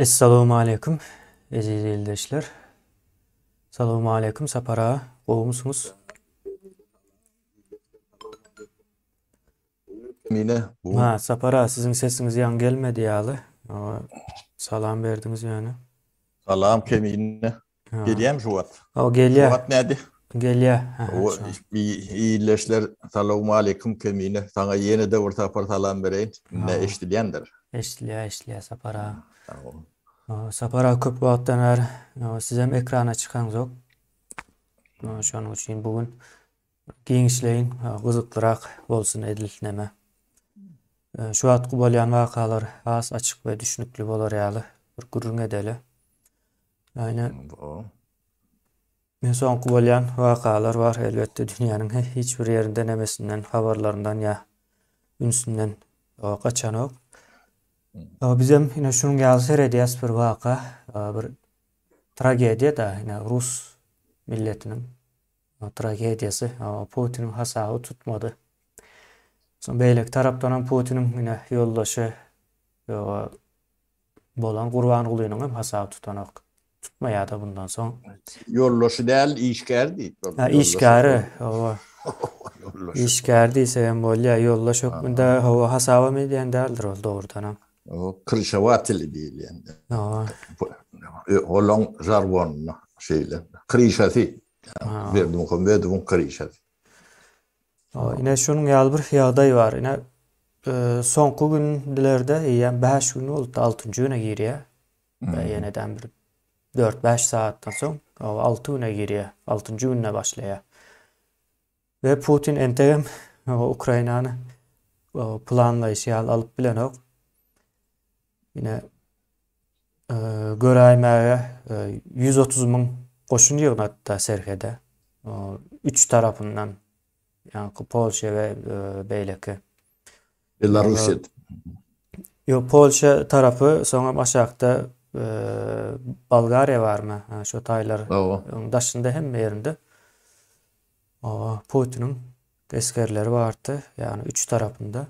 Essalawmaleýkum eziz ildeşler. Salawmaleýkum Sapar aga, gowumysyňyz? Mine bu. Ha, Sapar aga siziň sesiňiz ýaňy gelmedi ýaly. Salam berdiňiz ýöne. Salam Kemine. Gelýämi şu wagt? Hawa gelýär. Şu wagt nädi? Gelýär. O ildeşler salowmaleýkum Kemine. Saňa ýene-de bir sapar salam bereýin. Indi eşidilýändir. Eşidilýär, eşidilýär Sapar aga. Sapar aga köp wagtdan bäri sizem ekrana çykaňzok. Şonuň üçin bu gün giňişleýin gyzyklyrak bolsun edil neme. Şu wagtky bolýan wakalar has açyk we düşnükli bolar ýaly bir gürrüň edeli. Ýöne Men soňky bolýan wakalar bar, elbetde dünýäniň hiç bir ýerinde nemesinden, habarlaryndan ýa ünsünden gaçanok. Bizem ine şunuň ýaly seredýäs bir waka, bir tragediýa-da, ine rus milletiniň tragediýasy, Putiniň hasaby tutmady. Soň beýleki tarapdanam Putiniň ine ýoldaşy Bolan Gurbangulynyň hem hasaby tutanok. Tutmaýar-da bundan soň. Ýoldaşy däl, işgäri diýip. Ha, işgäri, hawa. Işgär diýsek hem bolýar. Ýoldaş hökmünde hawa hasabam edýän däldir ol dogrudanam. O kryşawateli diýilýän. Hawa. Olaň žargonynda şeýle. Kryşasy. Berdimuhamedowyň kryşasy. Ine şunuň ýaly bir ýagdaý bar. Ine soňky günlerde eýýäm 5 gün boldy, 6-njy güne girýär. Ýeneden bir 4-5 sagatdan soň 6 güne girýär. 6-njy günde başlaýar. We Putin entegem Ukrainany planlaýşy ýaly alyp bilenok. Ine göräýmäge 130 müň goşun ýygnatdy serhede. Üç tarapyndan, ýaňky Polşa we beýleki. Belarusiýa. Ýok, Polşa tarapy, soňam aşakda Bolgariýa barmy? Şo taýlar daşynda hemme ýerinde. Putiniň esgerleri bardy, ýagny üç tarapynda.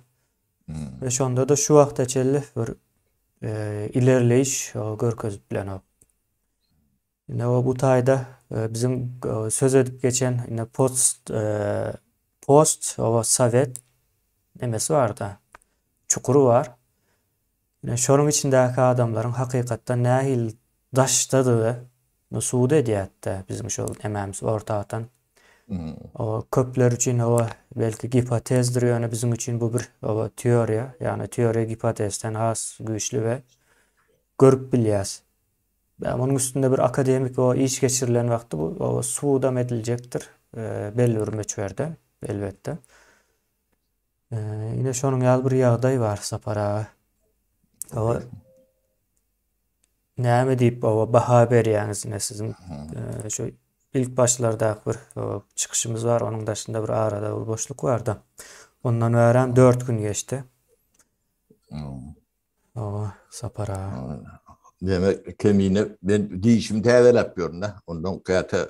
We şonda-da şu wagta çenli bir ilerleýiş görkezip bilenok. Ine bu taýda biziň söz edip geçen ine post post oba sowet nemesi barda çukury bar. Ine şonuň içindäki adamlaryň hakykatdan nähili daşdadygy subut edýärdi biziň şol nemämiz orta atan. O köpler üçin o belki gipotezdir, ýöne biziň üçin bu bir o teoriýa, ýagny teoriýa gipotezden has güýçli we görüp bilýäs. Ýa munuň üstünde bir akademik o iş geçirilen wagty bu o subudam ediljekdir, belli bir möçberde, elbetde. Ine şonuň ýaly bir ýagdaý bar Sapar aga. O Näme diýip oba baha berýäňiz ine siziň şu ilk başlardaky bir çykyşymyz bar, onuň daşynda bir arada bir boşluk bardy. Ondan bärem 4 gün geçdi. Oba, Sapar aga. Demek kemine men dişimi täzeläp ýörün-de. Ondan käte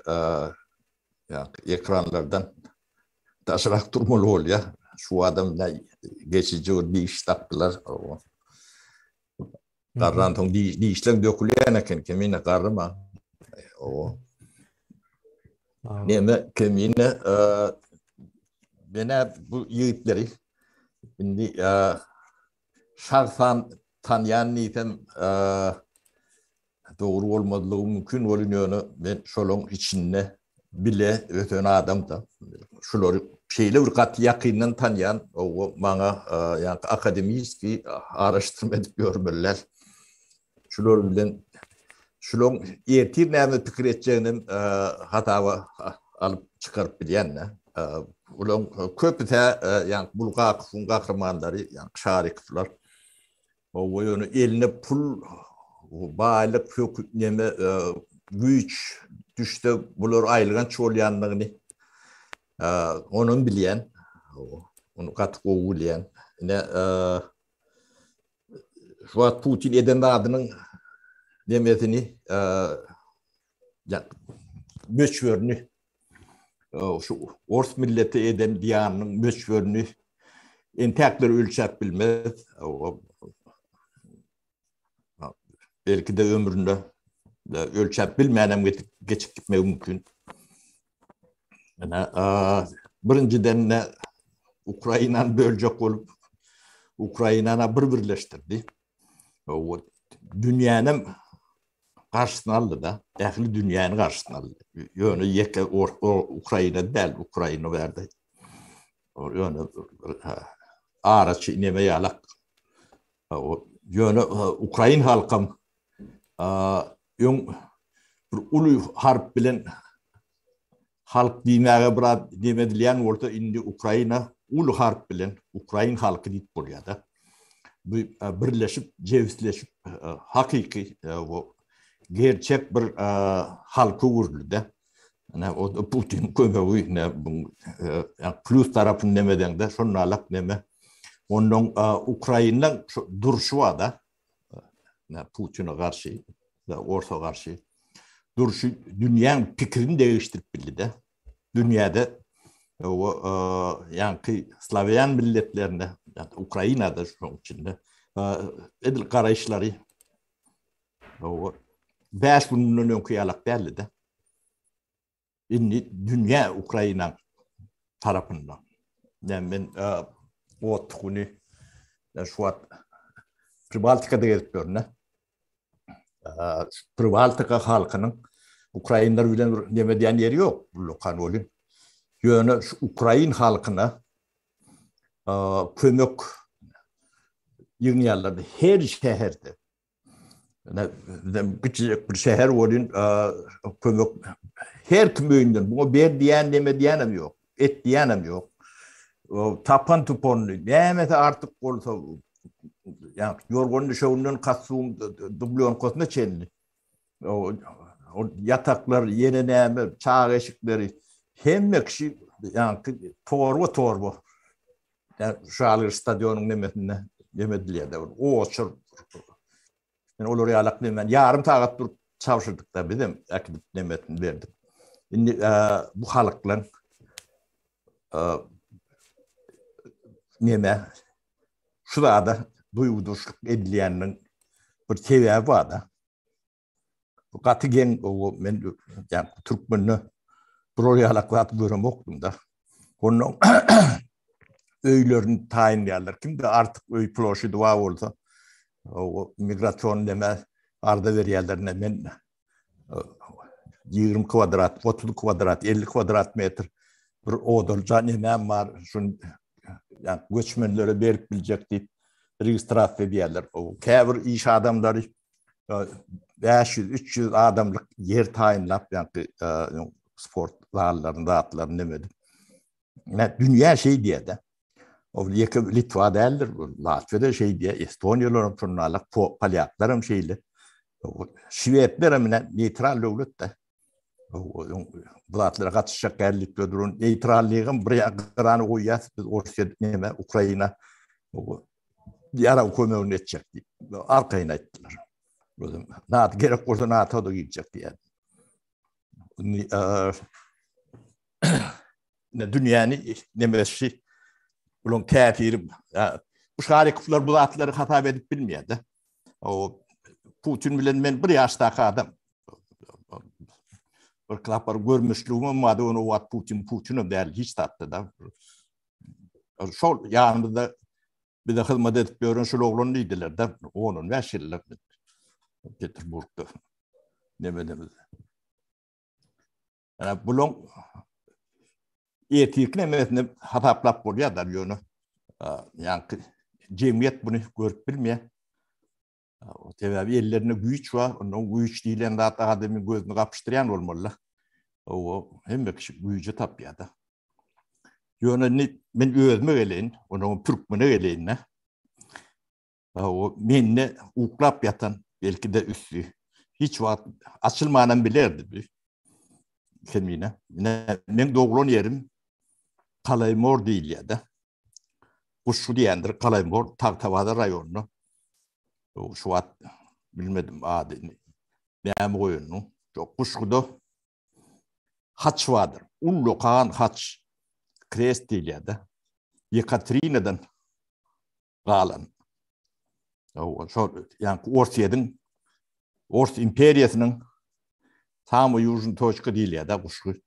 ekranlardan daşrak durmaly bolýar. Şu adam geçiji bir diş tapdylar. Garran soň dişleň dökülýän eken kemine garryma. O. Neme kemine menä bu ýigitleri indi şahsan tanýan diýsem Dogry bolmazlygy mümkin welin ýöne men şolaň içinde bile ösen adamda. Şulary şeýle bir gaty ýakyndan tanýan, o maňa ýaňky akademiski araşdyrma edip ýörmeliler. Şular bilen şulaň ertir näme pikir etjeginem hasaba alyp çykaryp bilýän-de. Bulaň köpüsi ýaňky Bulgakowyň gahrymanlary, ýaňky Şarikowlar. Hawa, ýöne eline pul, baýlyk, höküm, neme, güýç düşse bular aýylganç bolýandygyny onam bilýän. Hawa, ony gaty gowy bilýän. Ine, şu wagt Putin eden zadynyň nemesini, möçberini şu ors milleti eden zyýanynyň möçberini entäkler ölçäp bilmez. Belki-de ömründe ölçäp bilmänem geçip gitmegi mümkin. Ine, birinjiden de Ukrainany böljek bolup, Ukrainany bir birleşdirdi. Dünýänem garşysyna aldy-da, ähli dünýäni garşysyna aldy. Ýöne ýeke Ukraina däl, Ukraina bärde. Ýöne araçy neme ýalak. Ýöne ukrain halkam öň bir uly harp bilen halk diýmäge biraz neme edilýän bolsa, indi Ukraina uly harp bilen ukrain halky diýip bolýar-da. Bu birleşip, jebisleşip, hakyky bu gerçek bir halka öwrüldi-de. Ine, o Putin kömegi, ine, bu plus tarapyny neme edeňde, şonalak neme. Ondan Ukrainanyň şu durşy bar-da, Putine garşy, Orsa garşy durşy dünýäň pikirini degişdirip bildi-de. Dünýäde o ýaňky slawýan milletlerinde, Ukrainada şonuň içinde edil garaýyşlary o 5 gün mundan öňki ýalak däldi-de. Indi dünýä Ukraina tarapynda. Yani men ot güni şu wagt Pribaltikada gezip ýörün. Pribaltika halkynyň ukrainler bilen bir neme diýen ýeri ýok, ullakan welin. Ýöne şu ukrain halkyna kömek ýygnaýarlar her şäherde. Kiçijek bir şäher bolýan kömek her kim öýünden buňa ber diýen neme diýenem ýok, et diýenem ýok. Tapan tupanyny nämesi artyk bolsa ýa ýorgan düşeginden kostum dublýonkasyna çenli o ýataklar ýene näme çaga eşikleri hemme kişi ýaňky torba torba Žalgiris stadionyň nemesinde neme edilýär-de, bir oçur. Men olar ýalak diýmän, ýarym sagat durup çabşyrdyk-da, bizem äkidip nemesini berdik. Indi bu halklaň neme şu zada duýgudaşlyk edilýäniniň bir sebäbi bar-da. Bu gaty geň, o men ýa türkmende bular ýalak zat göremokdym-da. Ondan öýlerini taýynlaýarlar. Kimde artyk öý ploşidi bar bolsa, o migrasion neme arza berýärler, ne men 20 kvadrat, 30 kvadrat, 50 kvadrat metr bir odalyja nemem bar, şuny ýa göçmenlere berip biljek diýip registrasiýa edýärler. O käbir iş adamlary 500, 300 adamlyk ýer taýynlap, ýa-da sport zallaryny, zatlaryny neme edip. Nä dünýä şeý diýýär-de. O ýeke Litwa däldir, Latwiýa-da şeý diýýär, Estoniýalar hem şondalyk, polýaklar hem şeýle. Şwedler hem ine neýtral döwlet-de. Bu zatlara gatyşjak däl diýip duran neýtrallygam bir gyrany goýýas, biz Orsýet neme, Ukraina ýarag kömegini etjek diýip arkaýyn aýtdylar. Özüm NATO gerek bolsa NATO-da girjek diýýär. Indi ne dünýäni nemesi bulaň täsiri bu şarikowlar bu zatlary hasap edip bilmeýär-de. O Putin bilen men bir ýaşdaky adam. Bir klapar görmüşligim bardy, ony o wagt Putin Putinem däl, hiç zatda da. Şol ýanymyzda bize hyzmat edip ýören şol oglan diýdiler-de, on-on bäş ýyllyk Peterburgda nemedemiz. Ýa bulaň etik nemesini hasaplap bolýar-da, ýöne ýaňky jemgyýet buny görüp bilmeýär. Sebäbi ellerinde güýç bar, ondan güýç diýlen zat adamyň gözüni gapyşdyrýan bolmaly. O hemme kişi güýji tapýar-da. Ýöne indi men özüme geleýin, onuň türkmene geleýin-de. O mende uklap ýatan belki-de üsti hiç wagt açylmanam bilerdi bu. Kemine. Ine, men doglan ýerim Kalaýmor diýilýär-de. Guşgy diýendir, Kalaýmor, Tagtabazar raýonynda. Şu wagt bilmedim adyny. Näme goýanyny. Guşguda haç bardyr. Ullakan haç. Krest diýilýär-de. Ýekaterinadan galan. Şol, ýa Orsýetiň. Ors imperiýasynyň Samyý ýužnyý toçka diýilýär-de guşgy.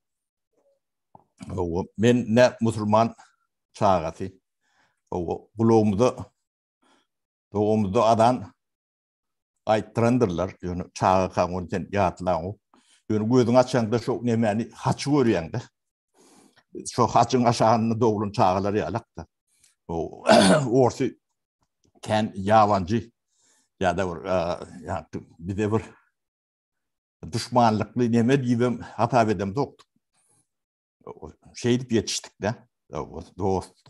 Hawa, men ne musulman çagasy. Hawa, gulagymyza dogumyzda azan aýtdyrandyrlar. Ýöne çagakaň ony sen ýatlaňok. Ýöne gözüňi açaňda şo nemäni haçy görýäň-de. Şo haçyň aşagynda doglan çagalar ýalak-da. O orsy kän ýabanjy ýa-da bir ýa bize bir duşmanlykly neme diýibem hasap edemzokdyk. Şeýdip ýetişdik-de. Dost,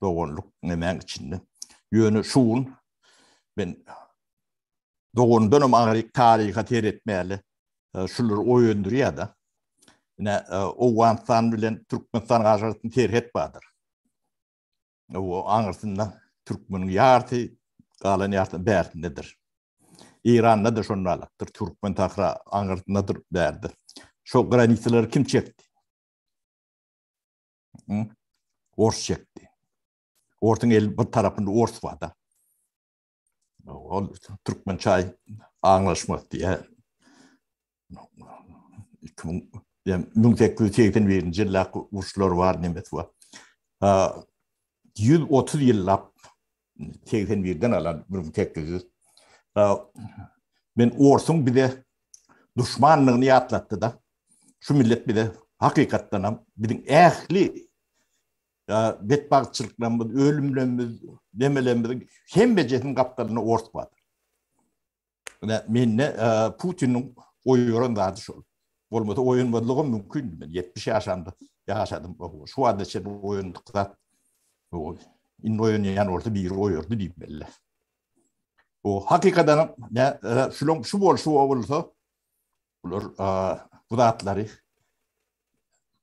doganlyk nemäň içinde. Ýöne şu gün men dogandanam aňryk taryha seretmäli şular oýandyrýar-da. Ine, Owganystan bilen Türkmenistan arasynda serhet bardyr. O aňyrsynda türkmeniň ýarty, galan ýarty bärsindedir. Eýranda-da şonda alakdyr. Türkmen sahra aňyrsyndadyr bärde. Şo granisalary kim çekdi? Ors çekdi. Orsuň el bir tarapynda ors bar-da. Ol türkmen çaý aňlaşmaz diýä. 1881-nji ýyldaky uruşlar bar, nemesi bar. 130 ýyllap 81-den alan 1800. Men orsuň bize duşmanlygyny ýatlatdy-da. Şu millet bize hakykatdan hem biziň ähli betbagtçylyklarymyz, ölümlerimiz, nemelerimiziň hemmejesiniň gapdalynda ors bardyr. Ine, mende Putiniň oýaran zady şol. Bolmasa oýanmazlygam mümkin. Men 70 ýaşamda ýaşadym. Şu wagta çenli oýandyk zat. Indi oýanýan bolsa biri oýardy diýip belli. O hakykatdan ne şulan şu bolşy bolsa bular bu zatlary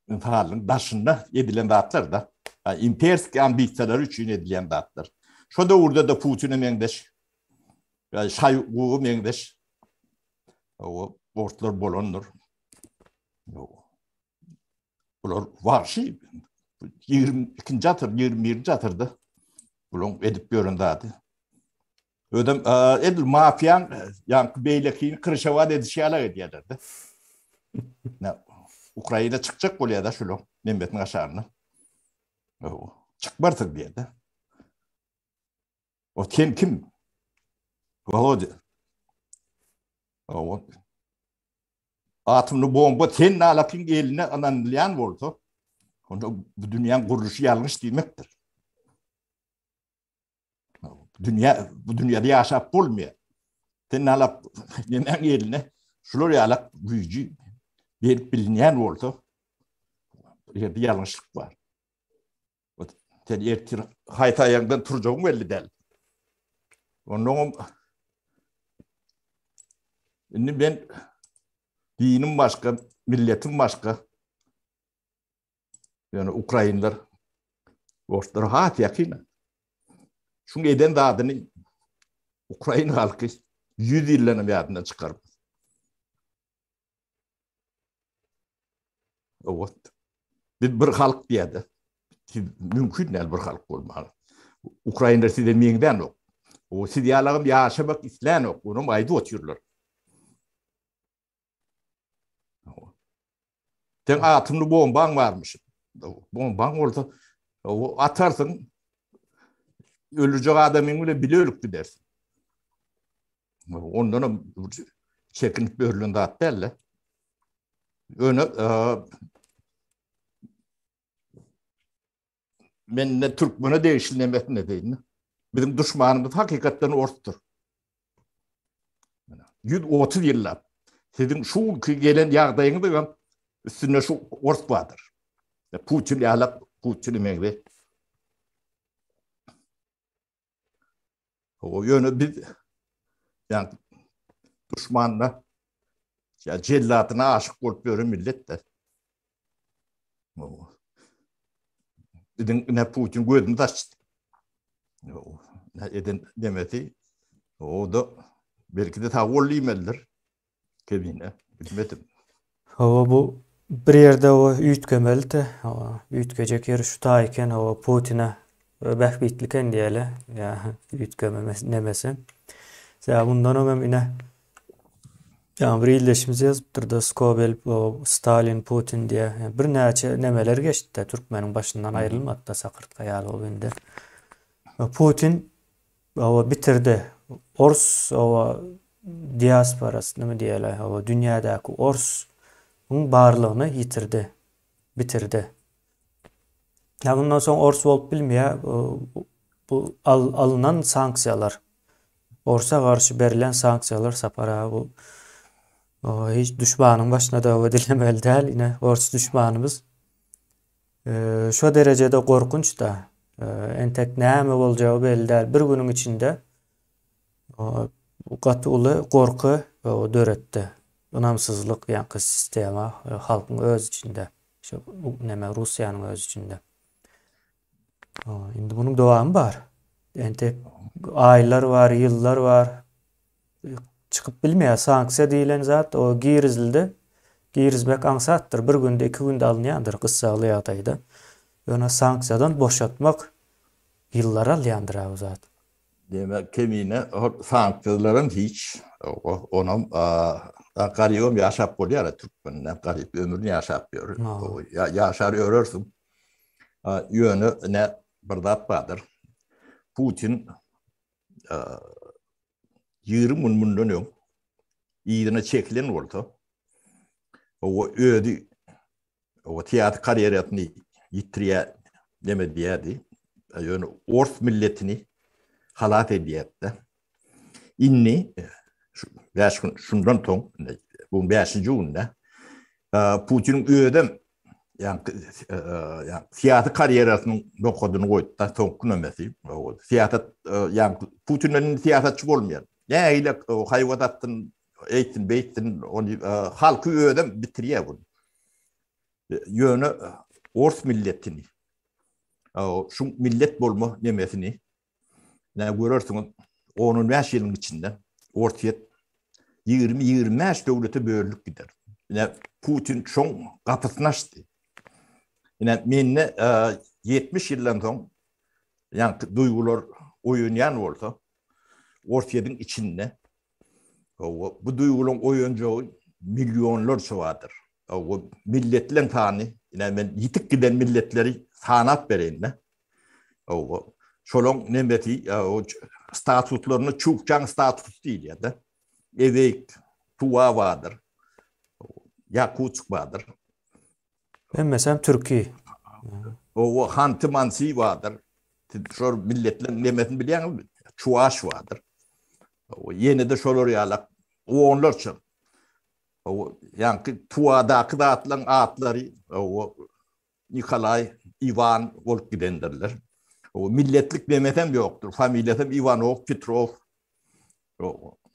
ynsanlygyň daşynda edilen zatlar da. Imperski ambisiýalary üçin edilýän zatlar. Şo döwürde-de Putine meňzeş, Şaýguwa meňzeş o orslar bolandyr. Bular wagşy 22-nji asyr, 21-nji asyrda bulaň edip ýören zady. Özem edil mafiýaň ýaňky beýlekini kryşawat edişi ýaly edýärler-de. Ukraina çykjak bolýar-da şular nemesiniň aşagynda. Çykmarsyň diýýär-de. O sen kim? Wolodya. O atomly bomba sen nalakyň eline ynanylýan bolsa, onda bu dünýäň gurluşy ýalňyş diýmekdir. Dünýä bu dünýäde ýaşap bolmaýar. Sen nalak nemäň eline şular ýalak güýji berip bilinýän bolsa, bu ýerde ýalňyşlyk bar. Sen ertir haýsy aýagyňdan turjagyň belli däl. Onnoňam indi men dinim başga, milletim başga. Ýöne ukrainler orslara has ýakyn. Şuň eden zadyny ukrain halky 100 ýyldan hem ýadyndan çykarmaz. Owat. Biz bir halk diýýärdi. Siz mümkin däl bir halk bolmaga. Ukrainler size meňzänok. O siz ýalagam ýaşamak islänok. Onam aýdyp otyrlar. Sen atomly bombaň barmyş. Bombaň bolsa o atarsyň öldürjek adamyň bilen bile ölüp gidersiň. Ondan hem çekinip örülen zat däl-de. Öne men ne türkmene degişli nemesini deýin. Biziň duşmanymyz hakykatdan orsdur. 130 ýyllap siziň şu günki gelen ýagdaýyňyz hem üstünde şu ors bardyr. Putin ýalak Putini meňzeş. O ýöne biz ýa duşmanyna ýa jelladyna aşyk bolup ýören millet-de. Biziň ine Putin gözümizi açdy. Ne eden demesi o da belki de sag bol diýmelidir. Kemine bilmedim. Hawa bu bir ýerde o üýtgemelidi. Hawa üýtgejek ýeri şu taý eken hawa Putine bähbitli eken diýeli. Ýa üýtgeme nemesi. Sebäbi mundan öňem ine. Ýa bir ildeşimiz ýazypdyr-da Skobel, Stalin, Putin diýe. Birnäçe nemeler geçdi-de türkmeniň başyndan aýrylmady-da sakyrtga ýaly bolup indi. Putin oba bitirdi. Ors oba diasporasynymy diýeli, oba dünýädäki orsuň barlygyny ýitirdi. Bitirdi. Ýa bundan soň ors bolup bilmeýär. Bu alnan sanksiýalar. Orsa garşy berlen sanksiýalar Sapar aga bu hiç duşmanyň başyna döwbe dilemeli däl ine ors duşmanymyz. Şo derejede gorkunç da. Entek näme boljagy belli däl. Bir günüň içinde gaty uly gorky döretdi. Ynamsyzlyk ýaňky sistema halkyň öz içinde. Şu näme Russiýanyň öz içinde. Indi bunuň dowamy bar. Entek aýlar bar, ýyllar bar. Çykyp bilmeýär. Sanksiýa diýlen zat o girizildi. Girizmek aňsatdyr. Bir günde, iki günde alynýandyr gyssagly ýagdaýda. Ýöne sanksiýadan boşatmak ýyllar alýandyr bu zat. Diýmek, kemine hol sanksiýalaram hiç. Onam garybam ýaşap bolýar türkmen. Garyp ömrüni ýaşap ýör. Ýaşar ýörersiň. Ýöne ine bir zat bardyr. Putin 20 gün mundan öň yzyna çekilen bolsa, o özi o syýasy karýerasyny ýitirýär neme diýerdi. Ýöne ors milletini halas edýärdi. Indi şu 5 gün şundan soň, bu 5-nji günde Putiniň özem ýa-ni syýasy karýerasynyň nokadyny goýdy-da, soňky nemesi. Syýasat, ýa-ni Putinden indi syýasatçy bolmaýar. Nähili haýbat atsyn, eýtsin, beýtsin, ony halky özem bitirýär bunu. Ýöne ors milletini, şu millet bolma nemesini Ine görersiňiz, on-on bäş ýylyň içinde Orsýet 20-25 döwlete bölünip gider. Ine Putin şoň gapysyny açdy. Ine mende 70 ýyldan soň ýaňky duýgular oýanýan bolsa, Orsýetiň içinde bu duýgularyň oýanjagy millionlarça bardyr. O milletleň sany, ine men ýitip giden milletleri sanap bereýin-de. O şolaň nemesi, o statutlaryna Çukçaň statusy diýilýär-de. Eweýk, Tuwa bardyr. Ýakutsk bardyr. Hemmesem türki. O Hanty-Mansi bardyr. Siz şol milletleň nemesini bilýäňizmi? Çuwaş bardyr. Ýene-de şolar ýalak onlarça. O ýaňky Tuwadaky zatlaryň atlary o Nikolaý, Iwan bolup gidendirler. O milletlik nemesem ýokdur. Familiýasam Iwanow, Petrow.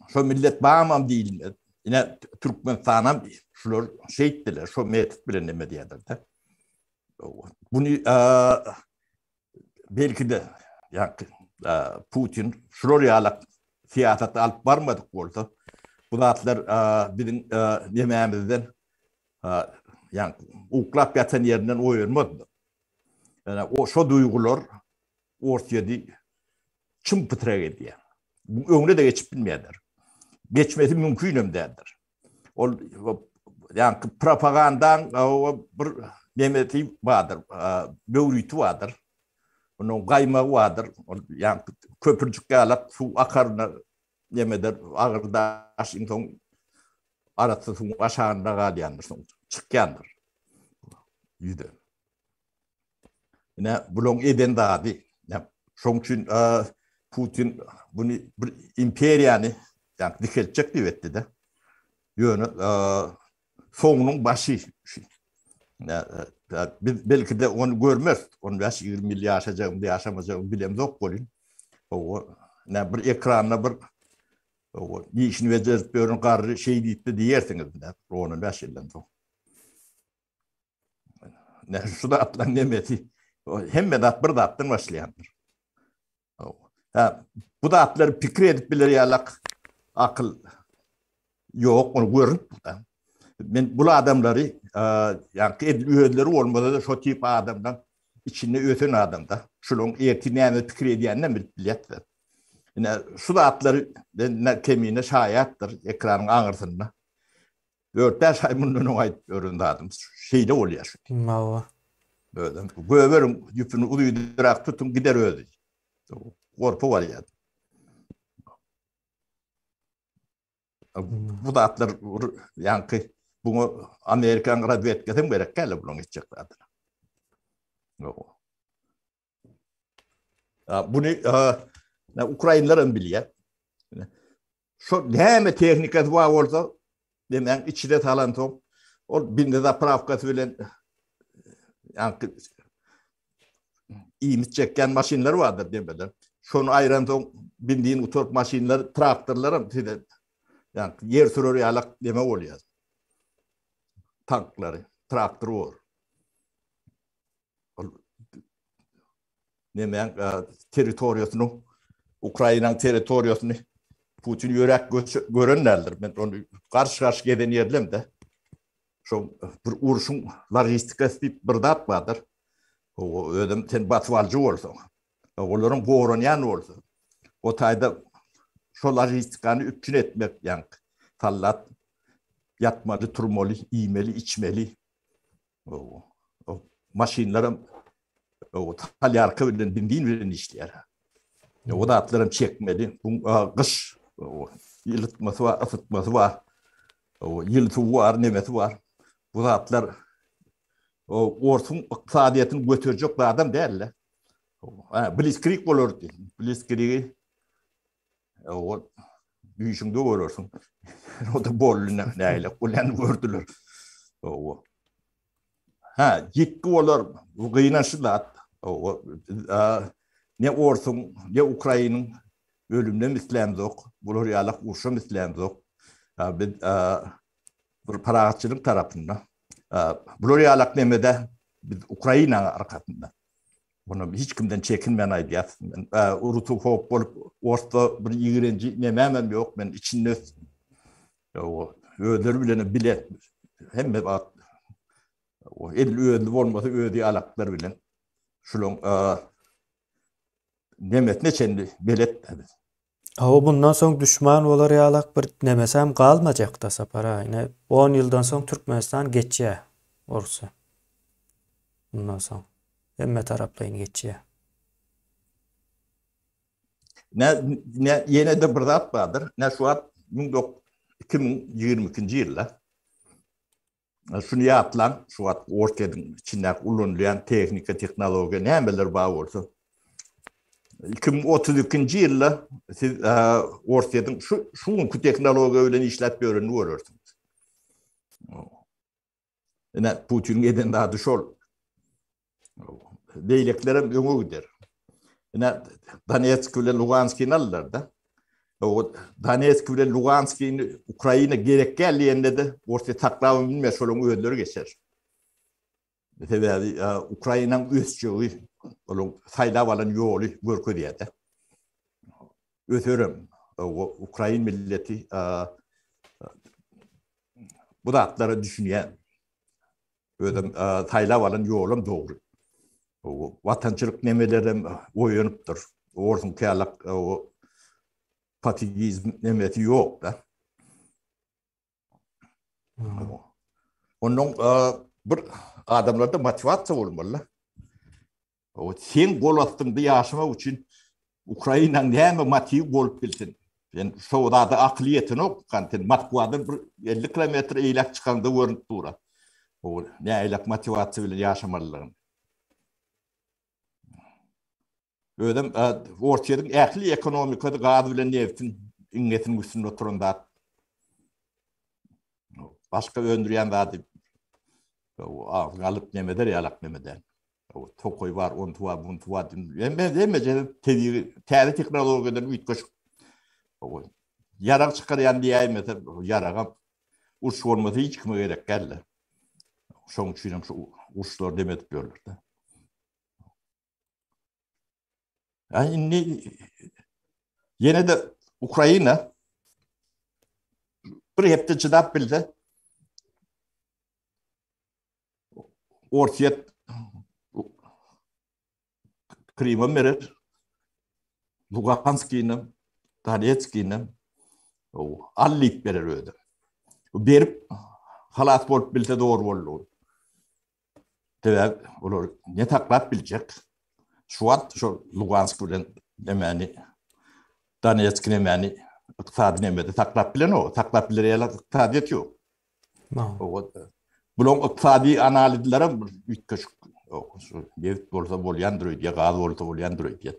Şo millet barmam diýilmez. Ine Türkmenistanam şular şeýtdiler, şo metod bilen neme diýerler-de. Buny belki-de ýaňky Putin şular ýaly syýasaty alyp barmadyk bolsa, bu zatlar biziň nemämizden ýaňky uklap ýatan ýerinden oýanmazdy. Ýöne o şo duýgular Orsýeti çym-pytrak edýär. Bu öňüne-de geçip bilmeýärler. Geçmesi mümkinem däldir. Ol ýaňky propagandaň bir nemesi bardyr, möwriti bardyr. Onuň gaýmagy bardyr. Ol ýaňky köpürjik ýalak suw akaryna nemeder, agyr daş iň soň arassa suwuň aşagynda galýandyr, soň çykýandyr ýüze. Ine, bulaň eden zady. Şoň üçin Putin buny bir imperiýany ýa dikeltjek diýip etdi-de. Ýöne soňunyň başy şu. Biz belki-de ony görmeris. 15-20 ýyl ýaşajagymyzy, ýaşamajagymyzy bilemzok welin. Hawa, ine bir ekranda bir hawa, işini bejerip ýören garry şeý diýipdi diýersiňiz, ine, 15 ýyldan soň. Ne şu zatlaryň nemesi hemme zat bir zatdan başlaýandyr. Ha, bu zatlary pikir edip biler ýalak akyl ýok, ony görüp. Men bu adamlary, ýa-ni edil özleri bolmasa-da şo tip adamdan içinde ösen adamda. Şularyň ertir näme pikir edýänini bilip bilýär. Ine şu zatlary ben kemine şaýatdyr ekranyň aňyrsynda. 4-5 aý mundan öň aýdyp ýören zadym şeýle bolýar şu. Hawa. Özem göberiň ýüpüni uzydyrak tutuň gider özi. Gorpa barýar. Bu zatlar ýaňky buňa Amerikan razwedkasy gerek däl bularyň etjek zadyna. Buny ukrainler hem bilýär. Şo näme tehnikasy bar bolsa, demäň içine salan soň, ol bindi zapravkasy bilen ýaňky iýmit çekýän maşynlar bardyr demeler. Şony aýran soň bindini gutaryp maşynlar, traktorlar hem size ýaňky ýer sürer ýalak deme bolýar. Tanklary, traktor bor. Ol nemäň territoriýasyny, Ukrainanyň territoriýasyny Putin ýöräp gören däldir. Men ony garşy-garşy gezen ýerlemde. Şo bir urşuň logistikasy diýip bir zat bardyr. O özem sen basyp alyjy bolsaň, olaryň goranýan bolsa, o taýda şo logistikany üpjün etmek, ýaňky sallat ýatmaly, turmaly, iýmeli, içmeli. O maşynlaram o talýarka bilen benzin bilen işleýär. O zatlaram çekmeli. Bu gyş ýylytmasy bar, ysytmasy bar. O ýyly suwy bar, nemesi bar. Bu zatlar o orsuň ykdysadyýetini göterjek zadam däl-de. Blitzkrieg bolar diýdi. Blitzkriegi o düýşüňde görersiň. O da boldy nähili bolýanyny gördüler. O. Ha, ýitgi bolar. Bu gynançly zat. O ne orsuň, ne Ukrainiň ölüminem islämzok. Bular ýalak urşam islämzok. Biz bir parahatçylyk tarapynda. Bular ýalak nemede biz Ukrainanyň arkasynda. Muny hiç kimden çekinmän aýdýas. Men rusofob bolup orsda bir ýigrenji nemämem ýok. Men içinde ösdüm. Özleri bilen bile hemme wagt edil özli bolmasa özi ýalaklar bilen şulaň nemesine çenli belet biz. Hawa bundan soň düşman bolar ýalak bir nemesem galmajakda Sapar aga. Ine on ýyldan soň Türkmenistan geçýä orsa. Bundan soň hemme taraplaýyn geçýä. Ne ne ýene-de bir zat bardyr. Ne şu wagt 2022-nji ýylda Şuny ýatlaň, şu wagt Orsýetiň içindäki ulanylýan tehnika, tehnologiýa nämeler bar bolsa, 2032-nji ýylda siz Orsýetiň şu şu günki tehnologiýa bilen işläp ýörenini görersiňiz. Ine, Putiniň eden zady şol. Beýlekilerem öňe gider. Ine Donetsk bilen Luganskini aldylar-da. O Donetsk bilen Luganskini Ukraina gerek däl diýende-de Orsýet saklabam bilmez, şolaryň özleri geçer. Sebäbi Ukrainanyň ösjegi, olaryň saýlap alan ýoly görkezýär-de. Öserem. Ukrain milleti bu zatlara düşünýär. Özem saýlap alan ýolam dogry. Watançylyk nemelerem oýanypdyr. Orsuň kälak patigizm nemesi ýok-da. Ondan bir adamlarda motiwasiýa bolmaly. O seň gol astyňda ýaşamak üçin Ukrainaň näme motiwi bolup bilsin? Sen şo zada akyly ýetenok, kan sen Moskwadan bir 50 kilometr eýläk çykaňda görünip dur. O nähili motiwasiýa bilen ýaşamalydygyny. Özem Orsýetiň ähli ekonomikasy gaz bilen nebtiň iňňesiniň üstünde oturan zat. Başga öndürýän zady agzyňa alyp nemeder ýalak neme däl. Tokaý bar, onusy bar, bunusy bar. Hemme hemme tebigy täze tehnologiýadan üýtgeşik. Ýarag çykarýan diýäýmese, ýaragam uruş bolmasa hiç kime gerek däldi. Şonuň üçin hem şu uruşlary dem edip ýörler-de. Ýa indi ýene-de Ukraina bir hepde çydap bilse Orsýet Krymam berer. Luganskinem, Donetskinem al diýip berer özi. Berip. Halas bolup bilse dogry boldy. Sebäbi olar ne saklap biljek? Şu wagt şu Lugansk bilen nemäni Donetsk nemäni ykdysady nemede saklap bilenok. Saklap biler ýaly ykdysadyýet ýok. Bularyň ykdysady analizlerem bir üýtgeşik. Şu nebit bolsa bolýandyr öýdýär, gaz bolsa bolýandyr öýdýär.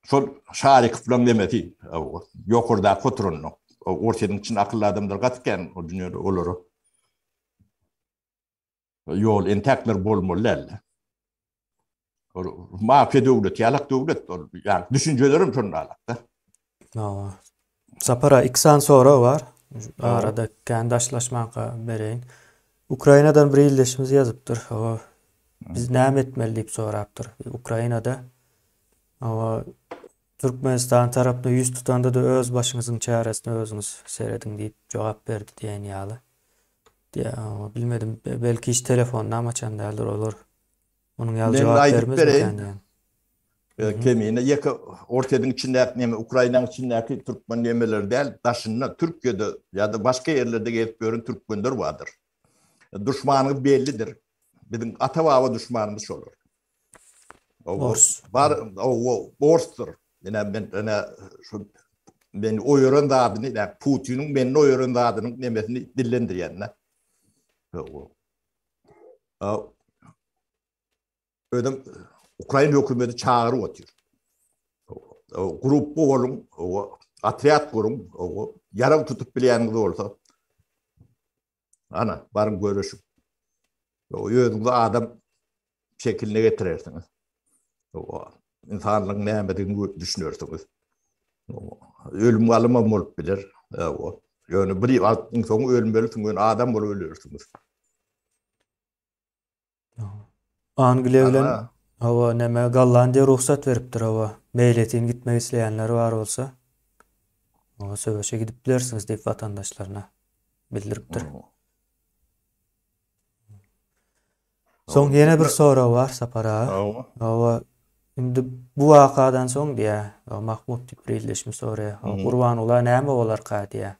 Şol Şarikow bilen nemesi ýokardaky oturanyny. Orsýetiň içinde akylly adamlar gaty kän o dünýede olara. Ýol entäkler bolmaly däldi. Ol mafiýa döwleti ýalak döwlet ol. Ýa düşünjelerim şonda alakda. Hawa. Sapar aga, iki sany sorag bar. Arada kän daşlaşmanka bereýin. Ukrainadan bir ildeşimiz ýazypdyr. Hawa. Biz näme etmeli diýip sorapdyr. Ukrainada hawa Türkmenistan tarapyna ýüz tutanda-da öz başyňyzyň çäresine özüňiz serediň diýip jogap berdi diýen ýaly. Diýä, bilmedim, belki hiç telefonynam açan däldir olar. Onuň ýaly jogap bermezmikä diýen. Kemine ýeke Orsýetiň içindäki neme Ukrainanyň içindäki türkmen nemeleri däl, daşynda Türkiýede ýa-da başga ýerlerde gezip ýören türkmenler bardyr. Duşmanyňyz bellidir. Biziň ata-baba duşmanymyz şolar. Ors. Bar, o orsdur. Ine men ine şu men oýaran zadyny, ine Putiniň meni oýaran zadynyň nemesini dillendirýän-de. Özüm Ukrain hökümeti çagyryp otyr. Gruppa boluň, otrýad guruň, ýarag tutup bilýäniňiz bolsa, ana, baryň göreşiň. Özüňizi adam şekiline getirersiňiz. Ynsanlygyň nämedigini düşünersiňiz. Ölüm galymam bolup biler. Ýöne bir wagtyň soňy ölmelisiň, ýöne adam bolup ölersiňiz. Angliýa bilen hawa näme Gollandiýa rugsat beripdir hawa. Meýletin gitmek isleýänler bar bolsa, hawa söweşe gidip bilersiňiz diýip watandaşlaryna bildiripdir. Soň ýene bir sorag bar Sapar aga. Hawa indi bu wakadan soň diýä, Mahmut diýip bir ildeşimiz soraýar. Gurbangula näme bolarka diýä.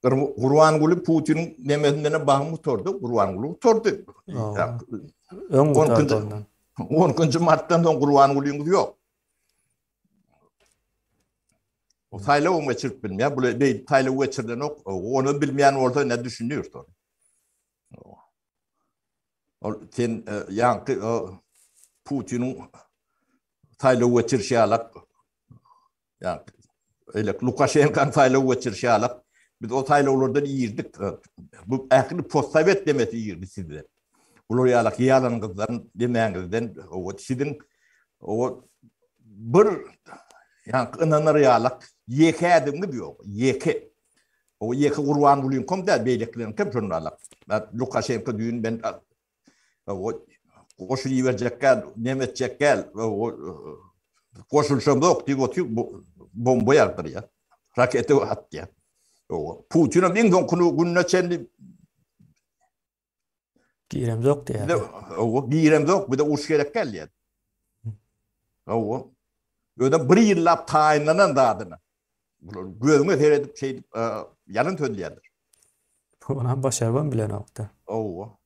Gurbanguly Putiniň nemesinden bagym gutardy, Gurbanguly gutardy. Öň gutardy ondan. 12-nji martdan soň Gurbangulyňyz ýok. O saýlaw geçirip bilmeýär. Bu beýdip saýlaw geçirilenok. Ony bilmeýän bolsa ne düşünýär şol. Ol sen e, ýaňky Putiniň saýlaw geçirişi ýalak Ýa eýle Lukaşenkanyň saýlaw geçirişi ýalak biz o saýlawlardan irdik. Bu ähli postsowet demesi irdi sizde. Bular ýalak ýalanyňyzdan demäňizden o siziň o bir ýaňky ynanar ýalak ýeke ädimiňiz ýok. Ýeke. O ýeke Gurbangulyňkam däl, beýlekileriňkem şonda alak. Lukaşenko düýn men Goşun iberjek gel, neme etjek gel, goşulşamzok diýip otyr, bomba ýagdyrýar. Raketa atýar. Putin hem iň soňky gününe çenli giremzok diýýär. Owa, giremzok, bir de uruş gerek gel diýýär. Owa. Özem bir ýyllap taýynlanan zadyna. Bular gözüňe seredip şeýdip ýalan sözleýärler. Onam başarybam bilenokda. Owa.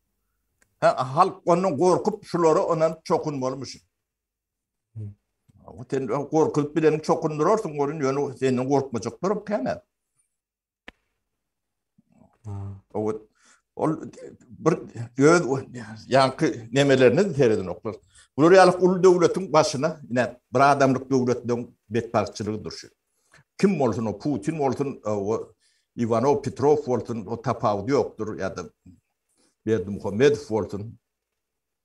Ha, halk ondan gorkup şulara ynanyp çokunmalymyş. Owa, sen gorkup bileni çokundyrarsyň, görün ýöne senden gorkmajaklar kän. Owa, ol bir öz ýaňky nemelerine seredenoklar. Bular ýaly uly döwletiň başyna ine bir adamlyk döwletleň betbagtçylygy durşy. Kim bolsun o Putin bolsun, o Iwanow, Petrow bolsun, o tapawudy ýokdur ýa-da Berdimuhamedow bolsun.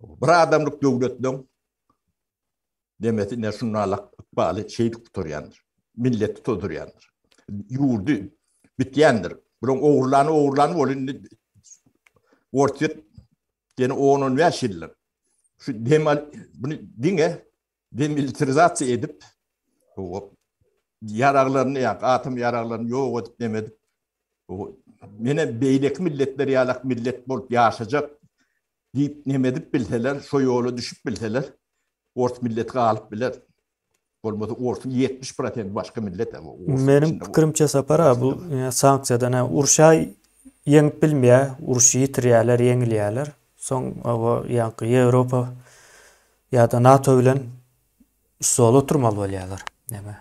Bir adamlyk döwletleň Demesi ine şunalak ykbaly şeýdip gutarýandyr. Milleti tozdurýandyr. Ýurdy bitýändir. Bulaň ogurlany ogurlany bol indi Orsýet ýene on-on bäş ýyldyr. Şu dem bunu diňe demilitarizasiýa edip ýaraglaryny ýa atom ýaraglaryny ýok edip neme edip mene beýleki milletler ýalak millet bolup ýaşajak diýip neme edip bilseler, şo ýola düşüp bilseler, ors milleti galyp biler. Bolmasa orsuň 70 prosenti başga millet. Meniň pikirimçe Sapar aga bu sanksiýadan urşa. ýeňip bilmeýär, urşy ýitirýärler, ýeňilýärler. Soň oba ýaňky Ýewropa ýa-da NATO bilen stola oturmaly bolýarlar. Näme?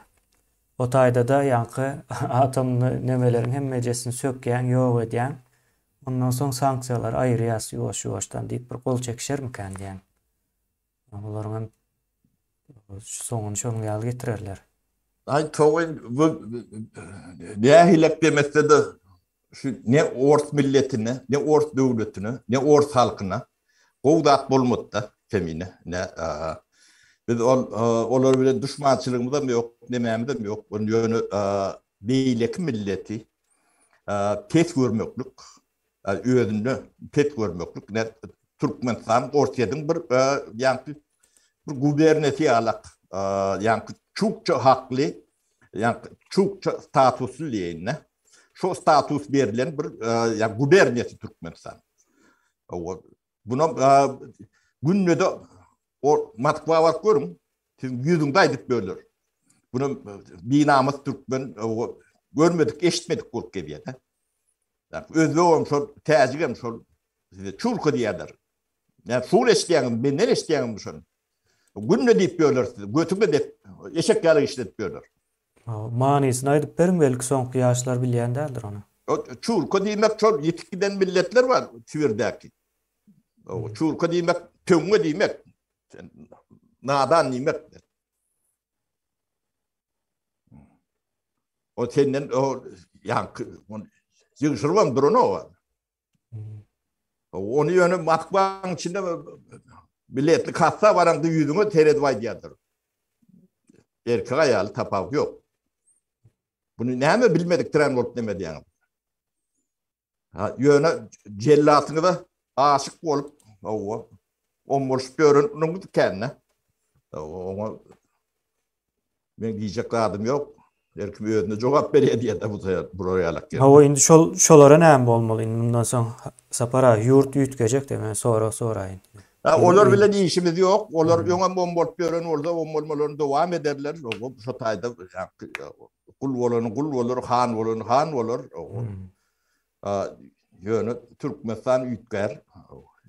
O taýda-da ýaňky atomly nemeleriň hemmejesini sökýäň, ýok edýäň. Ondan soň sanksiýalary aýyrýas ýuwaş-ýuwaşdan diýip bir gol çekişermikän diýýän. Bularyň hem soňuny şonuň ýaly getirerler. Aý togy bu nähilek demesde-de şu ne ors milletine, ne ors döwletine, ne ors halkyna gowy zat bolmady-da Kemine. Ne biz ol olar bilen duşmançylygymyzam ýok, nemämizem ýok. Ýöne beýleki milleti pes görmeklik, özünde pes görmeklik, ne Türkmenistan Orsýetiň bir ýaňky bir guberniýasy ýalak, ýaňky çukça hakly, ýaňky çukça statusly diýeýin-de. Şo status berlen bir ýa guberniýasy Türkmenistan. Buna günde-de o Moskwa baryp görüň, siziň ýüzüňde aýdyp böler. Buna binamys türkmen görmedik, eşitmedik bolup gezýär-de. Özbegem şol, täjigem şol size çulka diýerler. Näme şul eşitýäňizmi, menden eşitýäňizmi şony? Günde diýip ýörler size, götüňe dep, eşek ýaly işledip ýörler. Manysyny aýdyp beriň belki soňky ýaşlar bilýän däldir ony. Çulka diýmek şol ýitip giden milletler bar Sibirdäki. Çulka diýmek töňňe diýmek. Nadan diýmek. O senden o ýaňky ýygşyrybam duranok. Ony ýöne Moskwaň içinde biletli kassa baraňda ýüzüňe seredip aýdýardyr. Erkek aýaly tapawut ýok. Buny näme bilmedik tren bolup neme diýýäňiz? Ha, ýöne jellatyňyza aşyk bolup, hawa, ombolşup ýören kände. Oňa Men diýjek zadym ýok. Her kim özüne jogap berýär diýýär-de bu bular ýalak ýerde. Hawa indi şol şolara näme bolmaly indi mundan soň Sapar aga ýurt üýtgejek de men sorag soraýyn. Ha olar bilen işimiz ýok. Olar öňem bom bolup ýören bolsa bom bolmalaryny dowam ederler. Şo taýda gul bolany gul bolar, han bolany han bolar. Ýöne Türkmenistan üýtgär.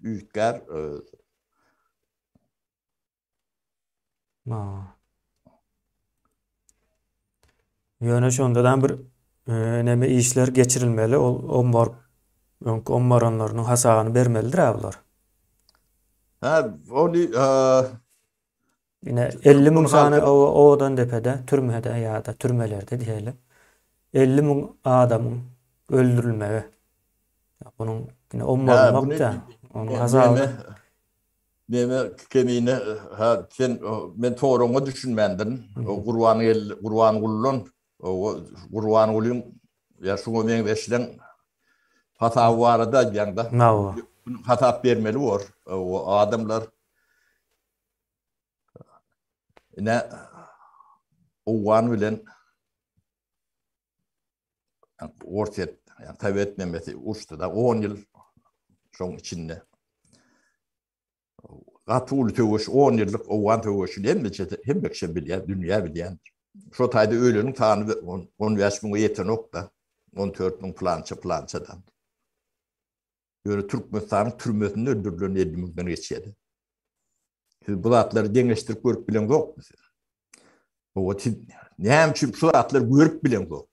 Üýtgär. Ýöne şondadan bir e, neme işler geçirilmeli. Ol ommar öňki ommaranlarynyň hasabyny bermelidir-ä bular. Ha, ony Ine 50 müň sany owadan depede, türmede ýa-da türmelerde diýeli. 50 müň adamyň öldürilmegi. Bunuň ine ommarylmak-da, onuň hasabyny Neme Kemine ha sen men soragyňa düşünmändirin. O Gurban Gurbangulydan o Gurbangulyň ýa şuňa meňzeşleň hasaby barada aýdýaňda. Hawa. Hasap bermeli bor. O adamlar ine Owgan bilen Orsýet, ýa Sowet nemesi uruşdy-da 10 ýyl şoň içinde. Gaty uly söweş, 10 ýyllyk Owgan söweşini hemme hemme kişi bilýär, dünýä bilýändir. Şo taýda öleniň sany 15 müňe ýetenok-da. 14 müň plança plançadan. Ýöne Türkmenistanyň türmesinde öldürilen 50 müňden geçýär. Siz bu zatlary deňeşdirip görüp bileňzokmy siz? Owa siz näme üçin şu zatlary görüp bileňzok?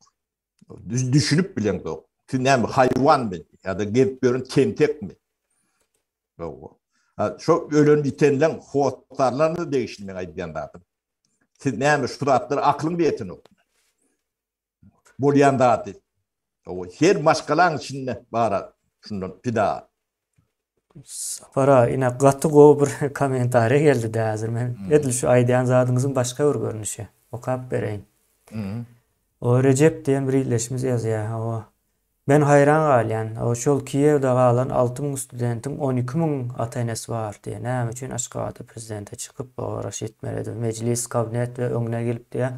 Düşünip bileňzok. Siz näme haýwanmy ýa-da gezip ýören tentekmi? Owa. Ha, şo ölen ýitenleň hossarlaryna degişli men aýdýan zadym. Siz näme şu zatlary aklyň ýetenokmy? Bolýan zady. Owa, her maşgalaň içinde bara şundan pida. Sapar aga ine gaty gowy bir kommentariýa geldi-de häzir men edil şu aýdýan zadyňyzyň başga bir görnüşi. Okap bereýin. O Rejep diýen bir ildeşimiz ýazýar. Hawa. Men haýran galýan. O şol Kiýewde galan 6000 studentiň 12 müň ata-enesi bar diýýär. Näme üçin Aşgabatda prezidente çykyp, o Raşid Meredow mejlis, kabnet we öňüne gelip diýýär.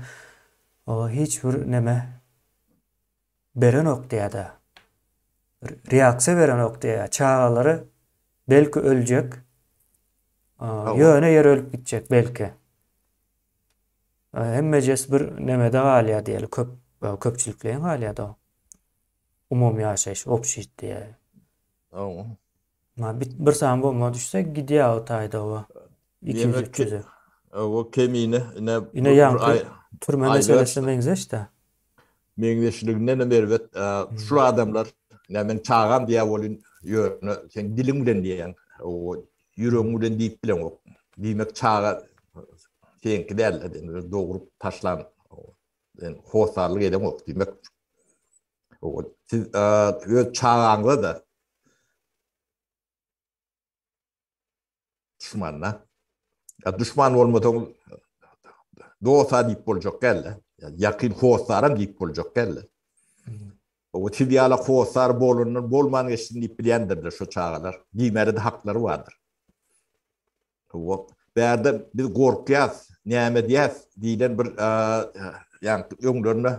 O hiç bir neme berenok diýýär-de. Reaksiýa berenok diýýär. Çagalary belki öljek. Ýöne ýere ölüp gitjek belki. Hemmejesi bir nemede galýar diýeli, köp köpçülikleýin galýar-da. Umumy ýaşaýyş, obşit diýýär. Hawa. Ma bir, bir sany bomba düşse gidýär o taýda o. 200-300-e. Hawa, kemine ine Ine ýaňky türme meselesine meňzeş-dä. Meňzeşliginden hem erbet. Şul adamlar, ine men çagam diýýär welin, ýöne sen diliň bilen diýýäň, ýüregiň bilen diýip bileňok. Diýmek çaga seňki däl-de, dogrup taşlan, sen hossarlyk edeňok diýmek. Siz öz çagaňyza-da Duşmanda. Ya duşman bolmasaň dosta diýip boljak däl-de. Ýakyn hossaram diýip boljak däl-de. O siz ýaly hossar bolandan bolman geçsin diýip bilýändirler şo çagalar. Diýmäge-de haklary bardyr. O bärde biz gorkýas, näme diýäs diýlen bir ýa öňlerine